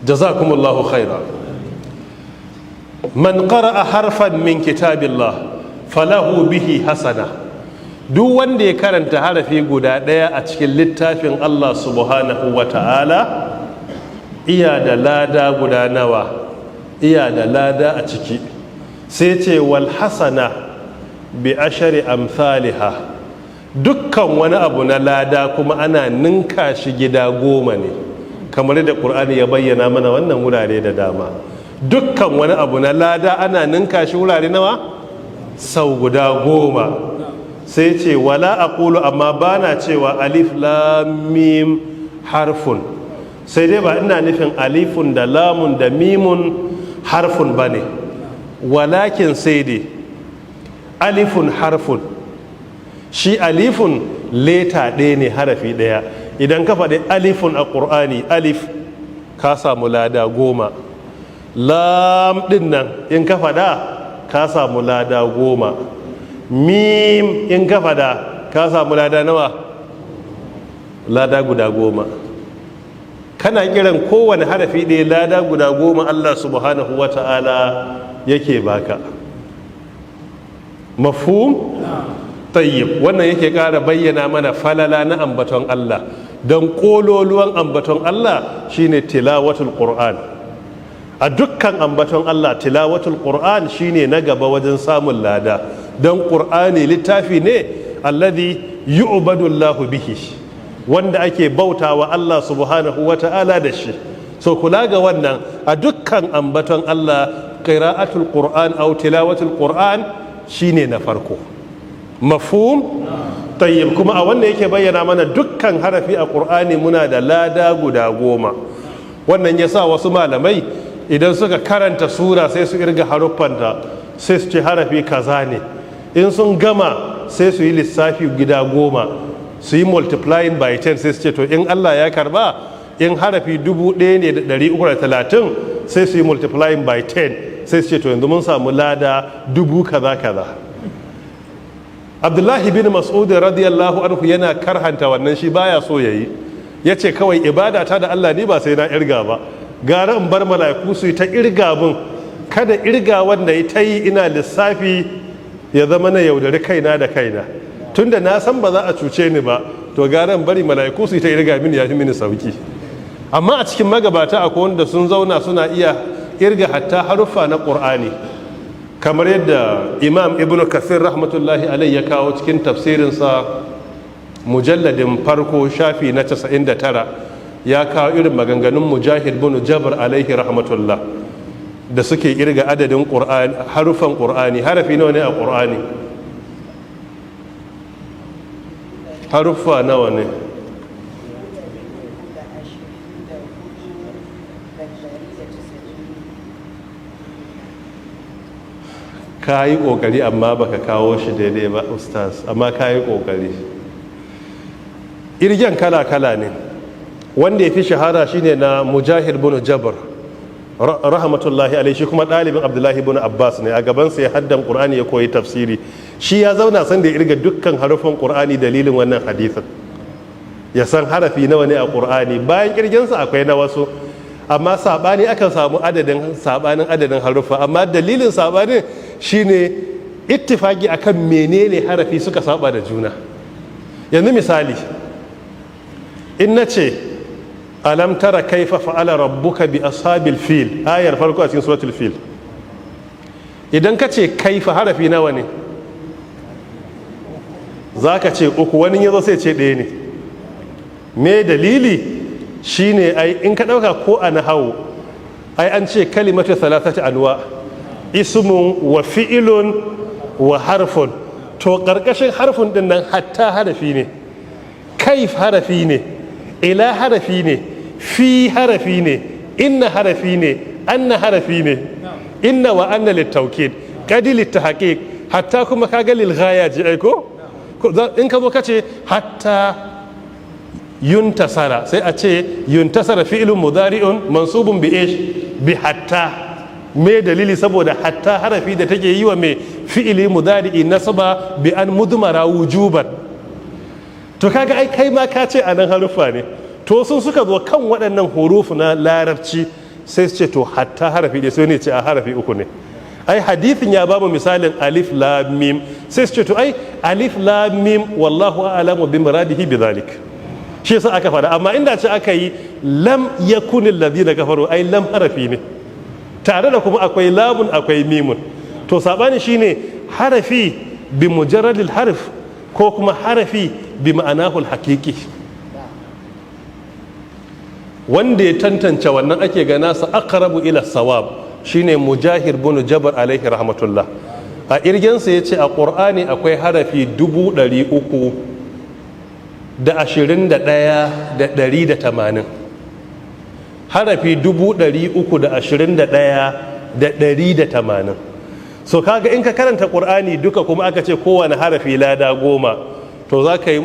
جزاكم الله خيرا. من قرأ حرفا من كتاب الله فله به حسنة. Duk wanda ya karanta harafi guda ɗaya a cikin littafin Allah subhanahu wa ta'ala, iya da lada guda nawa? Iya da lada a ciki. Sai ce والحسنة بعشر أمثالها. Dukkan wani abu na lada kuma ana ninka shi gida 10 ne, kamar da ƙur'ani ya bayyana mana wannan wurare da dama. Dukkan wani abu na lada ana ninka shi wurare nawa? Sau guda 10. Sai ce ولا أقول, amma bana cewa ألف لام ميم حرف. Sai dai ba ina nufin alifun da lamun da mimun harfun ba ne. ولكن, sai dai ألف حرف. Shi alifun letter ɗaya ne, harafi ɗaya. Idan ka faɗi alifun a ƙur'ani, alif, ka samu lada 10. Lam ɗin nan in ka faɗa, ka samu lada 10. Mim in ka faɗa, ka samu lada nawa? Lada guda 10. Kana kiran kowane harafi ɗaya, lada guda 10 Allah subhanahu wa ta'ala yake baka. مفهوم؟ طيب. Wannan yake ƙara bayyana mana falala na ambaton Allah, don ƙololuwan ambaton Allah shine تلاوة القرآن. A dukkan ambaton Allah, تلاوة القرآن shine na gaba wajen samun lada, don ƙur'ani littafi ne الذي يعبد الله به, wanda ake bautawa Allah subhanahu wa ta'ala da shi. So kula ga wannan, a dukkan ambaton Allah, قراءة القرآن أو تلاوة القرآن shine na farko. مفهوم؟ طيب. Kuma a wannan yake bayyana mana dukkan harafi a Qur'ani muna da lada guda 10. Wannan ya sa wasu malamai idan suka karanta sura, sai su irga haruffanta, sai su ce harafi kaza ne. In sun gama, sai su yi lissafi gida 10, su yi multiplying by 10, sai su ce to in Allah ya karba, in harafi 1330, sai su yi multiplying by 10, sai su ce to yanzu mun samu lada dubu kaza kaza. Abdullahi bin Mas'ud رضي الله عنه yana karhanta wannan, shi baya so yayi. Yace kawai ibada ta da Allah ni ba sai na irga ba, gara in bar mala'iku su yi ta irga mun. Kada irga wanda ya ta yi ina lissafi ya zama na yaudari kaina da kaina, tunda na san ba za a cuce ni ba, to gara in bari mala'iku su yi ta irga mini, ya fi mini sauki. Amma a cikin magabata akwai wanda sun zauna suna iya irga hatta haruffa na Ƙur'ani, kamar yadda Imam Ibn Kathir رحمة الله عليه ya kawo cikin tafsirinsa, mujalladin farko, shafi na 99, ya kawo irin maganganun Mujahid bin Jabr عليه رحمة الله da suke irga adadin harufan Ƙur'ani. Harafi nawa ne a Ƙur'ani? Haruffa nawa ne? 24190. Ka yi ƙoƙari, amma baka kawo shi daidai ba, ustaz, amma ka yi ƙoƙari. Irgen kala-kala ne. Wanda ya fi shahara shine na Mujahid bin Jabr رحمة الله عليه. Shi kuma ɗalibin Abdullahi bin Abbas ne, a gabansa ya haddan Ƙur'ani, ya koyi tafsiri. Shi ya zauna san da ya irga dukkan harufan Ƙur'ani dalilin wannan hadisin, ya san harafi nawa ne a Ƙur'ani. Bayan kirginsa akwai na wasu, amma saɓani akan samu adadin saɓanin adadin haruffa, amma dalilin saɓanin shine ittifaki akan menene harafi suka saba da juna. Yanzu misali, in na ce ألم تر كيف فعل ربك بأصحاب الفيل, ayar farko a cikin suratul Fil, idan ka ce كيف, harafi nawa ne? Za ka ce uku. Wani yazo sai ce ɗaya ne. Me dalili? Shine ai in ka ɗauka ko a nahawu, ai an ce كلمة ثلاثة أنواع: اسم وفعل وحرف. To ƙarƙashin حرف ɗin nan hatta harafi ne. كيف harafi ne, إلى harafi ne, في harafi ne, إن harafi ne, أن harafi ne, إن وأن للتوكيد, قد للتحقيق, حتى kuma kaga للغاية ji aiko. In ka zo ka ce حتى Yuntasara, sai a ce yuntasara fi'lun mudari'un mansubun bi ish? Bi hatta. Me dalili? Saboda hatta harafi da take yi wa mai fi'ili mudari'i nasaba bi an mudmara wujuban. To kaga ai kai ma ka ce anan haruffa ne. To sun suka zo kan waɗannan hurufu na Larabci, sai su ce to hatta harafi ɗaya, sai ne ce a harafi uku ne. Ai hadithin ya bamu misalin alif lam mim, sai su ce to ai alif lam mim, wallahu a'lamu bi muradihi bi zalik, shi yasa aka fada. Amma inda ce aka yi lam yakunil ladina kafaru, ai lam harafi ne, tare da kuma akwai lamun, akwai mimun. To sabani shine harafi bi mujarradil harf ko kuma harafi bi ma'anahul haqiqi. Wanda ya tantance wannan ake gana sa aqrabu ila sawab shine Mujahid bin Jabr alaihi rahmatullah. A irgensa ya ce a Ƙur'ani akwai harafi 321,180, harafi 321,180. So kaga in ka karanta Ƙur'ani duka, kuma aka ce kowane harafi lada 10, to za ka yi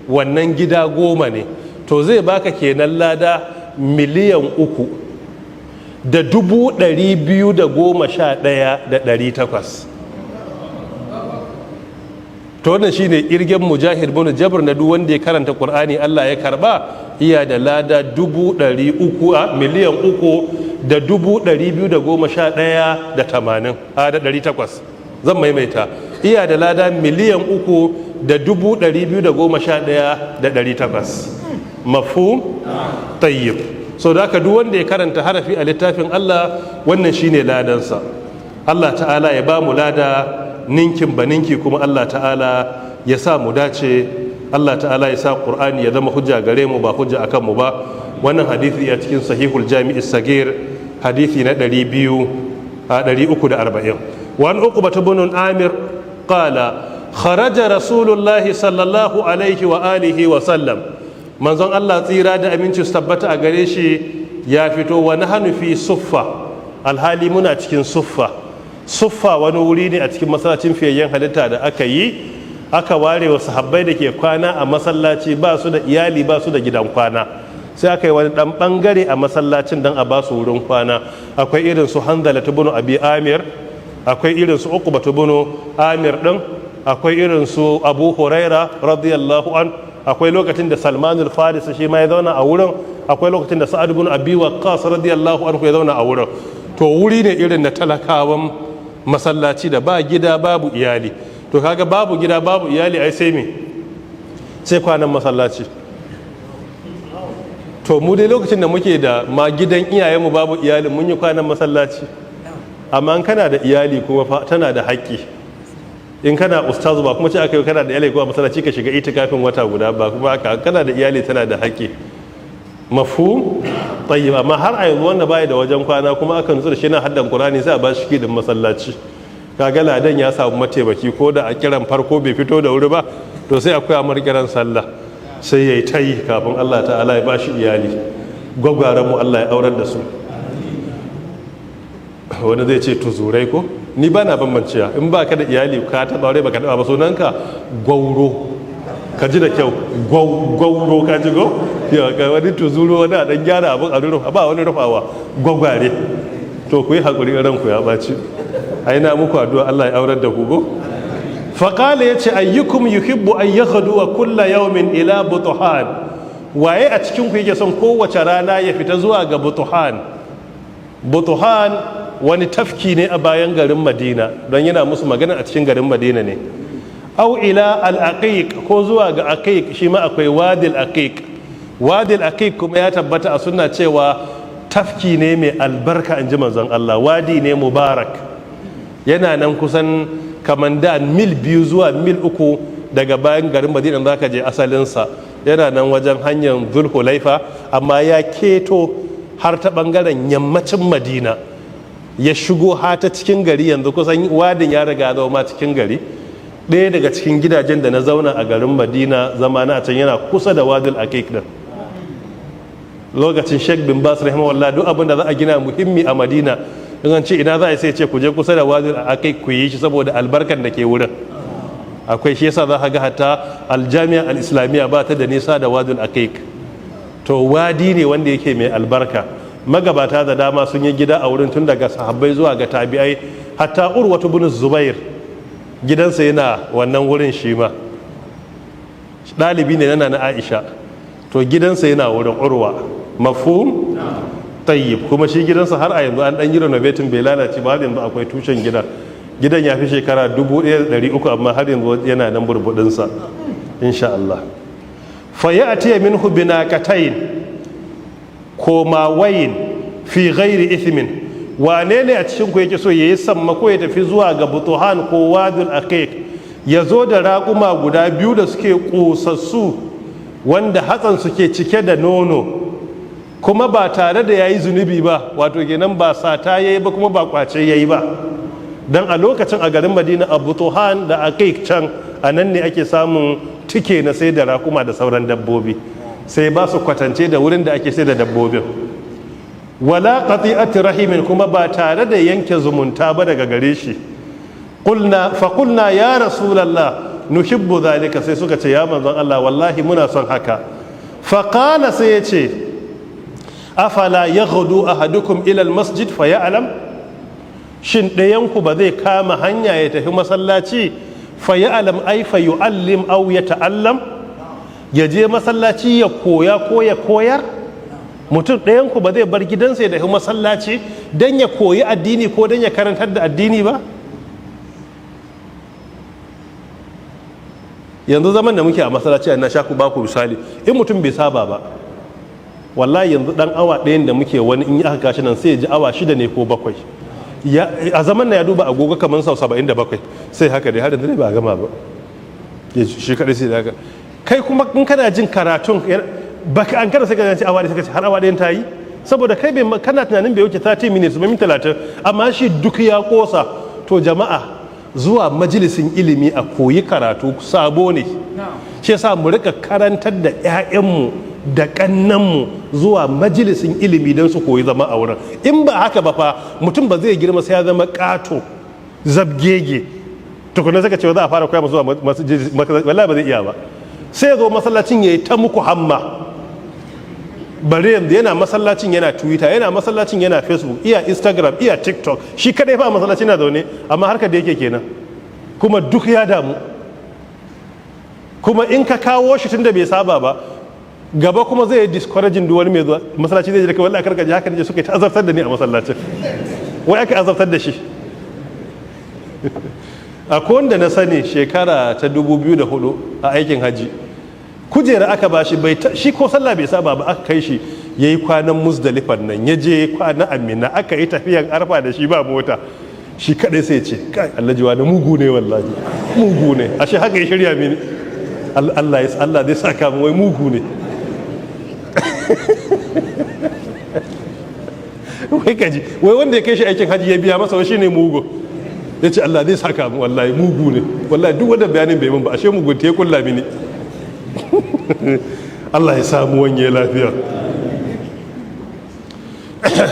wannan gida 10 ne. To zai baka kenan lada 3,211,800. To wannan shine irgen Mujahid bin Jabr na duk wanda ya karanta Qur'ani Allah ya karba, iya da lada 300 a 3,211,080 a da 800. Zan maimaita: iya da lada 3,211,800. Mafhum? Tayyib. So da haka duk wanda ya karanta harafi a littafin Allah, wannan shine ladansa. Allah ta'ala ya ba mu lada ninkin ba ninki, kuma Allah ta'ala ya sa mu dace. Allah ta'ala ya sa Qur'ani ya zama hujja gare mu, ba hujja akan mu ba. Wannan hadisi a cikin Sahihul Jami'i Sagir, hadisi na 200 a 340. Wa an Uqbah ibn Amir qala kharaja Rasulullahi sallallahu alaihi wa alihi wa sallam, manzon Allah tsira da aminci su tabbata a gare shi ya fito, wa nahnu fi suffa, alhali muna cikin suffa. Suffa wani wuri ne a cikin masallacin fiyayyen halitta da aka yi, aka ware wa sahabbai da ke kwana a masallaci, ba su da iyali, ba su da gidan kwana, sai aka yi wani dan bangare a masallacin dan a ba su wurin kwana. Akwai irin su Hanzala ibn Abi Amir, akwai irin su Uqba ibn Amir din, akwai irin su Abu Huraira radiyallahu an, akwai lokacin da Salman al-Farisi shi ma ya zauna a wurin, akwai lokacin da Sa'ad ibn Abi Waqqas radiyallahu anhu ya zauna a wurin. To wuri ne irin na talakawan masallaci da ba gida babu iyali. To kaga babu gida babu iyali, ai sai me? Sai kwanan masallaci. To mu dai lokacin da muke da ma gidan iyayenmu babu iyali, mun yi kwanan masallaci. Amma in kana da iyali kuma fa tana da haƙƙi. In kana ustazu, ba kuma ce aka yi kana da iyali kuma masallaci ka shiga itikafin wata guda ba, kuma aka kana da iyali tana da haƙƙi. Mafhum? Tayyib. Amma har a yanzu wanda bai da wajen kwana kuma aka nutsu da shi na haddan Qur'ani, sai a ba shi kidin masallaci. Kaga ladan ya samu mataimaki, ko da a kiran farko bai fito da wuri ba, to sai akwai amar kiran sallah, sai yayi tayi kafin Allah ta'ala ya bashi iyali. Gwagwaran mu Allah ya aurar da su. Wani zai ce tuzurai ko ni ba na bambanciya. In ba ka da iyali, ka taɓa aure ba ka taɓa ba, sunanka gwauro. Ka ji da kyau, gwauro, ka ji go ya ga wani tuzuro, wani a dan gyara abin a rufa, ba wani rufawa, gwagware. To ku yi haƙuri, ranku ya ɓaci. Ai na muku addu'a Allah ya aurar da ku go. Faƙala, ya ce ayyukum yuhibbu an yaghdu kulla yawmin ila Butuhan? Waye a cikin ku yake son kowace rana ya fita zuwa ga Butuhan? Butuhan wani tafki ne a bayan garin Madina, don yana musu magana a cikin garin Madina ne. Au ila al-Aqiq, ko zuwa ga Aqiq, shi ma akwai Wadil Aqiq. Wadil Aqiq kuma ya tabbata a sunna cewa tafki ne mai albarka, in ji manzon Allah, wadi ne mubarak. Yana nan kusan kamar da mil 2 zuwa mil 3 daga bayan garin Madina za ka je asalinsa. Yana nan wajen hanyar Zulhulaifa, amma ya keto har ta bangaren yammacin Madina, ya shigo ha ta cikin gari. Yanzu kusan wadin ya riga zama cikin gari. Ɗaya daga cikin gidajen da na zauna a garin Madina, zama na a can, yana kusa da Wadil Aqiq din. Lokacin Sheikh bin Bas rahimahullah, duk abin da za a gina muhimmi a Madina, in an ce ina za a yi, sai ce ku je kusa da Wadil Aqiq ku yi shi, saboda albarkan da ke wurin akwai. Shi yasa za ka ga hatta Aljami'a Al-Islamiyya ba ta da nisa da Wadil Aqiq. To wadi ne wanda yake mai albarka. Magabata da dama sun yi gida a wurin, tun daga sahabbai zuwa ga tabi'ai, hatta Urwatu bin Zubair gidansa yana wannan wurin. Shi ma ɗalibi ne na na Aisha, to gidansa yana wurin, Urwa. Mafhum? Tayyib. Kuma shi gidansa har a yanzu an dan yi renovating, bai lalace ba, har yanzu akwai tushen gidan. Gidan ya fi shekara 1300, amma har yanzu yana nan burbudinsa, insha Allah. Fa ya'ti minhu binaqatayn komawayin fi ghairi ithmin. Wane ne a cikin ku yake so yayi sammako ya tafi zuwa ga Butuhan ko Wadul Aqiq, ya zo da raƙuma guda biyu da suke ƙosassu, wanda hatsan suke cike da nono, kuma ba tare da yayi zunubi ba? Wato kenan ba sata yayi ba, kuma ba kwace yayi ba. Dan a lokacin a garin Madina, a Butuhan da Aqiq can, a nan ne ake samun tike na sai da raƙuma da sauran dabbobi. Sai ba su kwatance da wurin da ake sai da dabbobin. Wala qati'ati rahimin, kuma ba tare da yanke zumunta ba daga gare shi. Qulna, fa qulna: ya Rasulullah, nuhibbu zalika. Sai suka ce, ya manzon Allah, wallahi muna son haka. Fa qala, sai ya ce: afala yaghdu ahadukum ila almasjid fa ya'lam? Shin ɗayanku ba zai kama hanya ya tafi masallaci, fa ya'lam, ay fa yu'allim aw yata'allam, ya je masallaci ya koya ko ya koyar? Mutum ɗayanku ba zai bar gidansa ya tafi masallaci don ya koyi addini ko don ya karantar da addini ba? Yanzu zaman da muke a masallaci, na sha ku ba ku misali, in mutum bai saba ba, wallahi yanzu dan awa ɗayan da muke, wani in aka kashi nan sai ya ji awa 6 ne ko 7. A zaman na ya duba agogo kamar sau 77, sai haka dai har yanzu ba a gama ba, shi kaɗai sai da haka. Kai kuma in kana jin karatun, baka an kada, sai ka ce awa ɗaya, sai ka ce har awa ɗayan ta yi, saboda kai bai kana tunanin bai wuce 30 minutes ba, 30, amma shi duk ya kosa. To jama'a, zuwa majalisin ilimi a koyi karatu sabo ne. Shi yasa mu rika karantar da 'ya'yanmu da kannanmu zuwa majalisin ilimi don su koyi zama a wurin. In ba haka ba fa, mutum ba zai girma sai ya zama ƙato zabgege tukuna saka cewa za a fara koya masu zuwa, wallahi ba zai iya ba. Sai ya zo masallacin ya yi ta muku hamma. Bare yanzu yana masallacin yana Twitter, yana masallacin yana Facebook, iya Instagram, iya TikTok. Shi kadai fa masallacin na zaune, amma harkar da yake kenan, kuma duk ya damu. Kuma in ka kawo shi, tunda bai saba ba, gaba kuma zai yi discouraging duk wani mai zuwa masallaci. Zai ji da wallahi karka ji haka ne suka yi ta azabtar da ni a masallacin. Wai aka azabtar da shi. Akwai wanda na sani shekara ta 2004 a aikin haji, kujera aka bashi, bai shi ko sallah bai saba ba, aka kai shi yayi kwanan Muzdalifan nan, ya je kwana Amina, aka yi tafiyan Arfa da shi, ba mota, shi kadai. Sai ce: kai Allah wani mugu ne, wallahi mugu ne, ashe haka ya shirya mini. Allah ya Allah zai saka mu, wai mugu ne. Wai kaji, wai wanda ya kai shi aikin haji ya biya masa, wai shine mugu. Ya ce Allah zai saka mu, wallahi mugu ne, wallahi duk wanda bayanin bai mun ba, ashe mugun ta ya kulla mini. Allah ya samu wanye lafiya.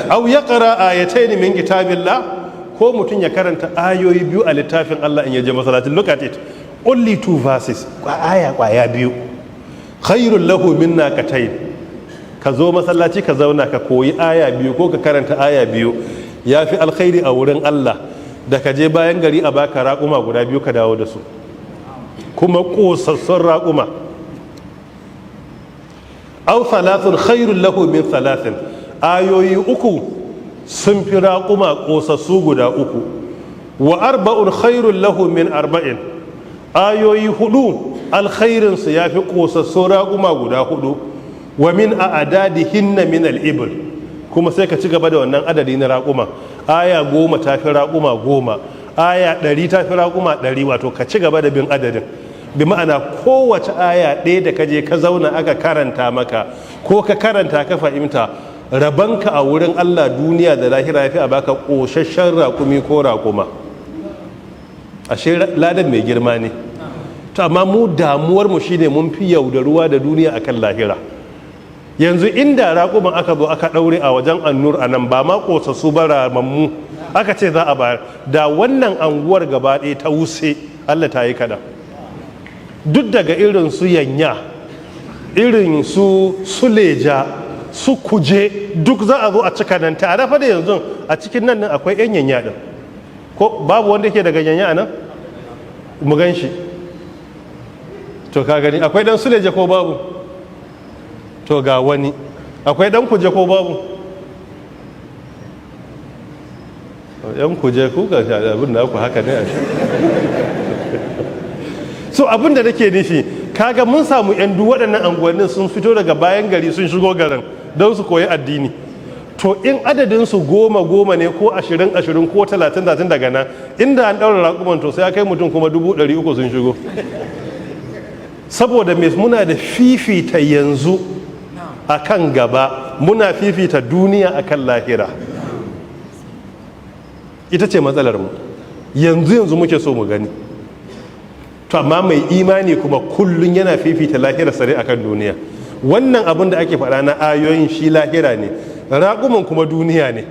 Aw yaqra ayatayn min kitabillah, ko mutum ya karanta ayoyi biyu a littafin Allah in ya je masallacin. Look at it, only two verses, aya kwaya biyu, khairul lahu min naqatayn. Ka zo masallaci ka zauna ka koyi aya biyu ko ka karanta aya biyu, ya fi alkhairi a wurin Allah da ka je bayan gari a baka raƙuma guda biyu ka dawo da su, kuma ƙosassun raƙuma. Aw thalathun khairul lahu min thalathin, ayoyi uku sun fi raƙuma ƙosassu guda uku. Wa arba'un khairul lahu min arba'in, ayoyi hudu alkhairinsu ya fi ƙosassun raƙuma guda hudu. Wa min a'dadihinna min al-ibl, kuma sai ka ci gaba da wannan adadi na raƙuma. Aya 10 ta fi raƙuma 10, aya 100 ta fi raƙuma 100. Wato ka ci gaba da bin adadin. Bi ma'ana, kowace aya ɗaya da ka je ka zauna aka karanta maka ko ka karanta ka fahimta, rabanka a wurin Allah duniya da lahira ya fi a baka ƙosasshen raƙumi ko raƙuma. Ashe ladan mai girma ne. To amma mu damuwar mu shine mun fi yaudaruwa da duniya akan lahira. Yanzu inda raƙuman aka zo aka ɗaure a wajen Annur a nan, ba ma ƙosassu ba, ramammu, aka ce za a bayar, da wannan anguwar gaba ɗaya ta Wuse, Allah ta yi kaɗan. Duk daga irin su Yanya Irin su Suleja, su Kuje, duk za a zo a cika nan tare fa da yanzu. A cikin nan nan akwai yan Yanya din ko babu? Wanda ke daga Yanya nan mu gan shi. To ka gani, akwai dan Suleja ko babu? To ga wani. Akwai dan Kuje ko babu? Yan Kuje ku ga abin da ku haka ne a shi. So abin da nake nufi, kaga mun samu yan duk waɗannan anguwannin sun fito daga bayan gari sun shigo garin don su koyi addini. To in adadin su goma goma ne ko 20 20 ko 30 30 daga nan inda an ɗaura raƙuman, to sai ya kai mutum kuma 300,000 sun shigo. Saboda me? Muna da fifita yanzu a kan gaba, muna fifita duniya akan lahira. Ita ce matsalar mu. Yanzu yanzu muke so mu gani. To amma mai imani kuma kullun yana fifita lahira sare akan duniya. Wannan abin da ake faɗa na ayoyin shi lahira ne, raƙuman kuma duniya ne.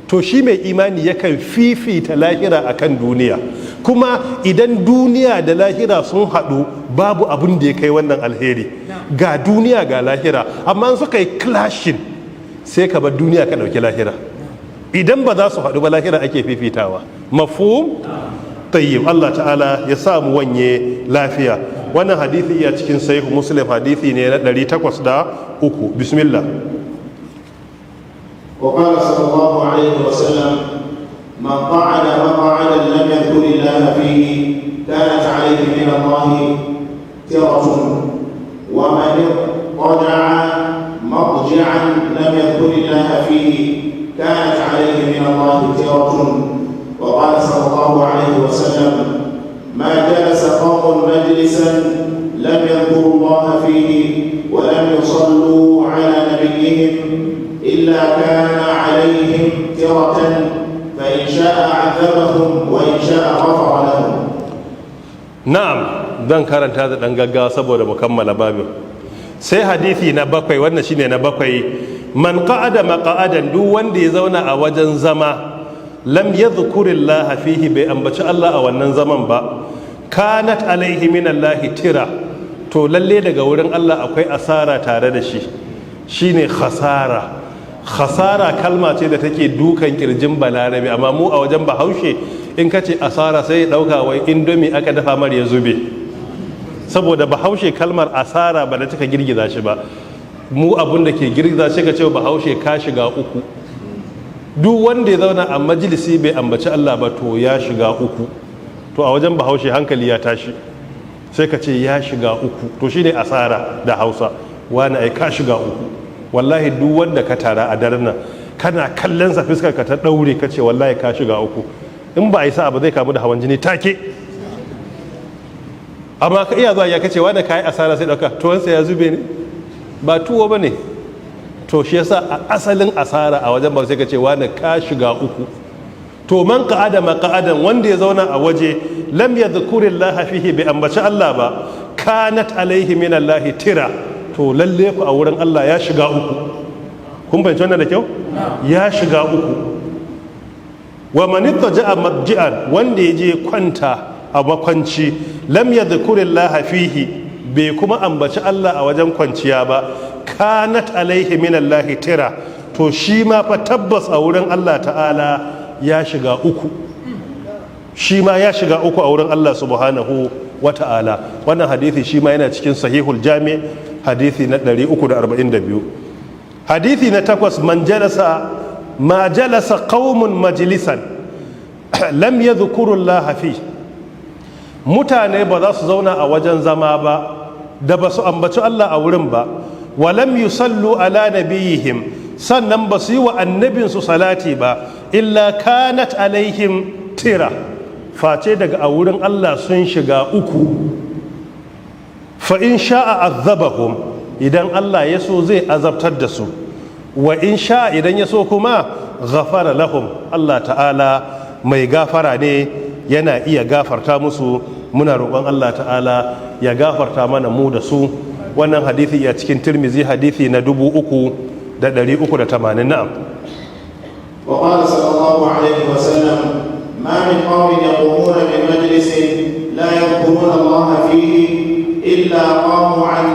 To shi mai imani yakan fifita lahira akan duniya. Kuma idan duniya da lahira sun haɗu, babu abin da ya kai wannan alheri. Ga duniya ga lahira, amma suka yi clashing, sai ka bar duniya ka ɗauki lahira. Idan ba za su haɗu ba, lahira ake fifitawa. Mafhum? Tayyib. Allah ta'ala ya sa mu wanye lafiya. Wannan hadisi iya cikin Sahih Muslim, hadisi ne na 803. Bismillah. وقال صلى الله عليه وسلم: من قعد مقعدا لم يذكر الله فيه كانت عليه من الله ترة، ومن اضطجع مضجعا لم يذكر الله فيه كانت عليه من الله ترة. وقال صلى الله عليه وسلم: ما جلس قوم مجلسا لم يذكروا الله فيه ولم يصلوا على نبيهم إلا كان عليهم ترة، فإن شاء عذبهم وإن شاء غفر لهم. Na'am, zan karanta da ɗan gaggawa saboda mu kammala babin. Sai hadisi na bakwai, wannan shine na bakwai. Man qa'ada maq'adan, duk wanda ya zauna a wajen zama, lam yadhkurillaha fihi, bai ambaci Allah a wannan zaman ba, kanat alaihi minallahi tira, to lalle daga wurin Allah akwai asara tare da shi. Shine khasara. Khasara kalma ce da take dukan kirjin Balarabe, amma mu a wajen Bahaushe in ka ce asara, sai ya dauka wai Indomie aka dafa mar ya zube. Saboda Bahaushe kalmar asara ba da cika girgiza shi ba. Mu abun da ke girgiza shi, ka ce Bahaushe ka shiga uku. Duk wanda ya zauna a majalisi bai ambaci Allah ba, to ya shiga uku. To a wajen Bahaushe hankali ya tashi, sai ka ce ya shiga uku. To shine asara da Hausa. Wani ai ka shiga uku wallahi. Duk wanda ka tara a daren nan, kana kallon sa fuskar ka ta daure, ka ce wallahi ka shiga uku, in ba a yi sa'a ba zai kamu da hawan jini take. Amma ka iya zuwa ya kace wani ka yi asara, sai dauka tuwansa ya zube ne, ba tuwo ba ne. To shi yasa a asalin asara a wajen ba sai ka ce wani ka shiga uku. To man qa'ada maq'adan, wanda ya zauna a waje, lam yadhkurillaha fihi, bai ambaci Allah ba, kanat alaihi min Allah tira, to lalle ku a wurin Allah ya shiga uku. Kun fahimci wannan da kyau? Ya shiga uku. Wa man ittaja'a madji'an, wanda ya je kwanta a makwanci, lam yadhkurillaha fihi, bai kuma ambaci Allah a wajen kwanciya ba, kanat alaihi min Allah tira, to shi ma fa tabbas a wurin Allah ta'ala ya shiga uku. Shi ma ya shiga uku a wurin Allah subhanahu wa ta'ala. Wannan hadithi shi ma yana cikin Sahihul Jami, hadithi na 342. Hadithi na takwas: man jalasa ma jalasa qaumun majlisan lam yadhkuru Allah fi, mutane ba za su zauna a wajen zama ba da ba su ambaci Allah a wurin ba, walam yusallu ala nabiyihim, sannan ba su yi wa annabinsu salati ba, illa kanat alaihim tira, face daga a wurin Allah sun shiga uku. Fa in sha'a azabahum, idan Allah ya so zai azabtar da su, wa in sha'a, idan ya so kuma, ghafara lahum, Allah ta'ala mai gafara ne, yana iya gafarta musu. Muna roƙon Allah ta'ala ya gafarta mana mu da su. Wannan hadithi ya cikin Tirmizi, hadithi na 3380. Na'am. وقال صلى الله عليه وسلم: ما من قوم يقومون من مجلس لا يذكرون الله فيه إلا قاموا عن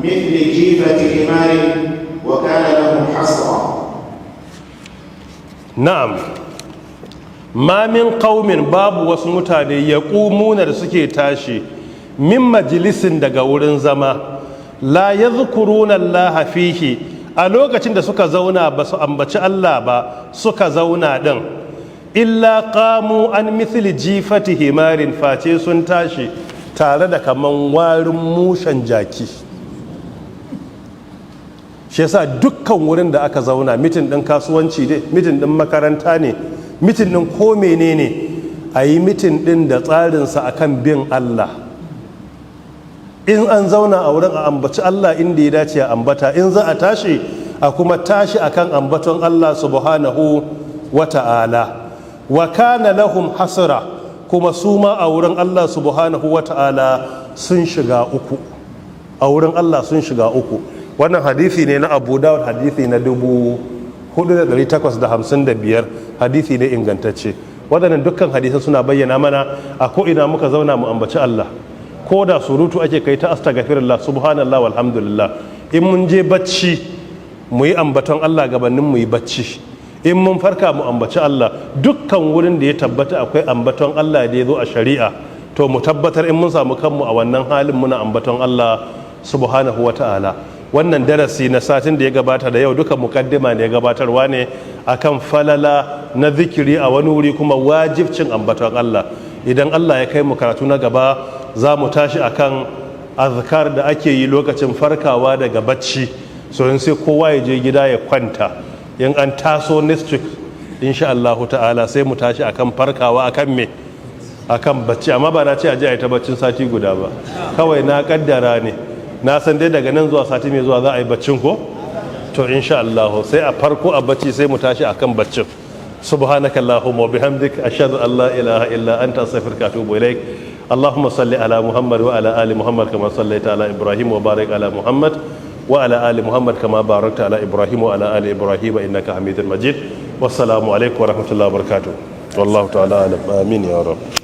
مثل جيفة حمار وكان لهم حسرة. Na'am. ما من قوم, babu wasu mutane, يقومون, da suke tashi, من مجلس, daga wurin zama, لا يذكرون الله فيه, a lokacin da suka zauna ba su ambaci Allah ba, suka zauna din, إلا قاموا عن مثل جيفة حمار, face sun tashi tare da kaman warin mushen jaki. Shi yasa dukkan wurin da aka zauna, meeting din kasuwanci ne, meeting din makaranta ne, meeting din ko menene, a yi meeting din da tsarinsa akan bin Allah. In an zauna a wurin, a ambaci Allah inda ya dace a ambata. In za a tashi, a kuma tashi akan ambaton Allah سبحانه وتعالى. وكان لهم حسرة, kuma su ma a wurin Allah سبحانه وتعالى sun shiga uku. A wurin Allah sun shiga uku. Wannan hadisi ne na Abu Dawud, hadisi na 4855, hadisi ne ingantacce. Waɗannan dukkan hadisan suna bayyana mana a ko'ina muka zauna mu ambaci Allah. Ko da surutu ake, kai ta أستغفر الله, سبحان الله والحمد لله. In mun je bacci, mu yi ambaton Allah gabanin mu yi bacci. In mun farka, mu ambaci Allah. Dukkan wurin da ya tabbata akwai ambaton Allah da ya zo a shari'a, to mu tabbatar in mun samu kanmu a wannan halin muna ambaton Allah سبحانه وتعالى. Wannan darasi na satin da ya gabata da yau duka mukaddima ne, gabatarwa ne akan falala na zikiri a wani wuri, kuma wajibcin ambaton Allah. Idan Allah ya kai mu karatu na gaba, za mu tashi akan azkar da ake yi lokacin farkawa daga bacci. So in sai kowa ya je gida ya kwanta, in an taso next week insha Allah ta'ala, sai mu tashi akan farkawa akan me, akan bacci. Amma ba na ce a je a yi ta baccin sati guda ba, kawai na kaddara ne. Na san dai daga nan zuwa sati mai zuwa za a yi baccin ko? To insha Allah sai a farko a bacci, sai mu tashi akan baccin. سبحانك اللهم وبحمدك، أشهد أن لا إله إلا أنت، أستغفرك وأتوب إليك. اللهم صل على محمد وعلى آل محمد كما صليت على إبراهيم، وبارك على محمد وعلى آل محمد كما باركت على إبراهيم وعلى آل إبراهيم إنك حميد مجيد. والسلام عليكم ورحمة الله وبركاته. والله تعالى أعلم. آمين يا رب.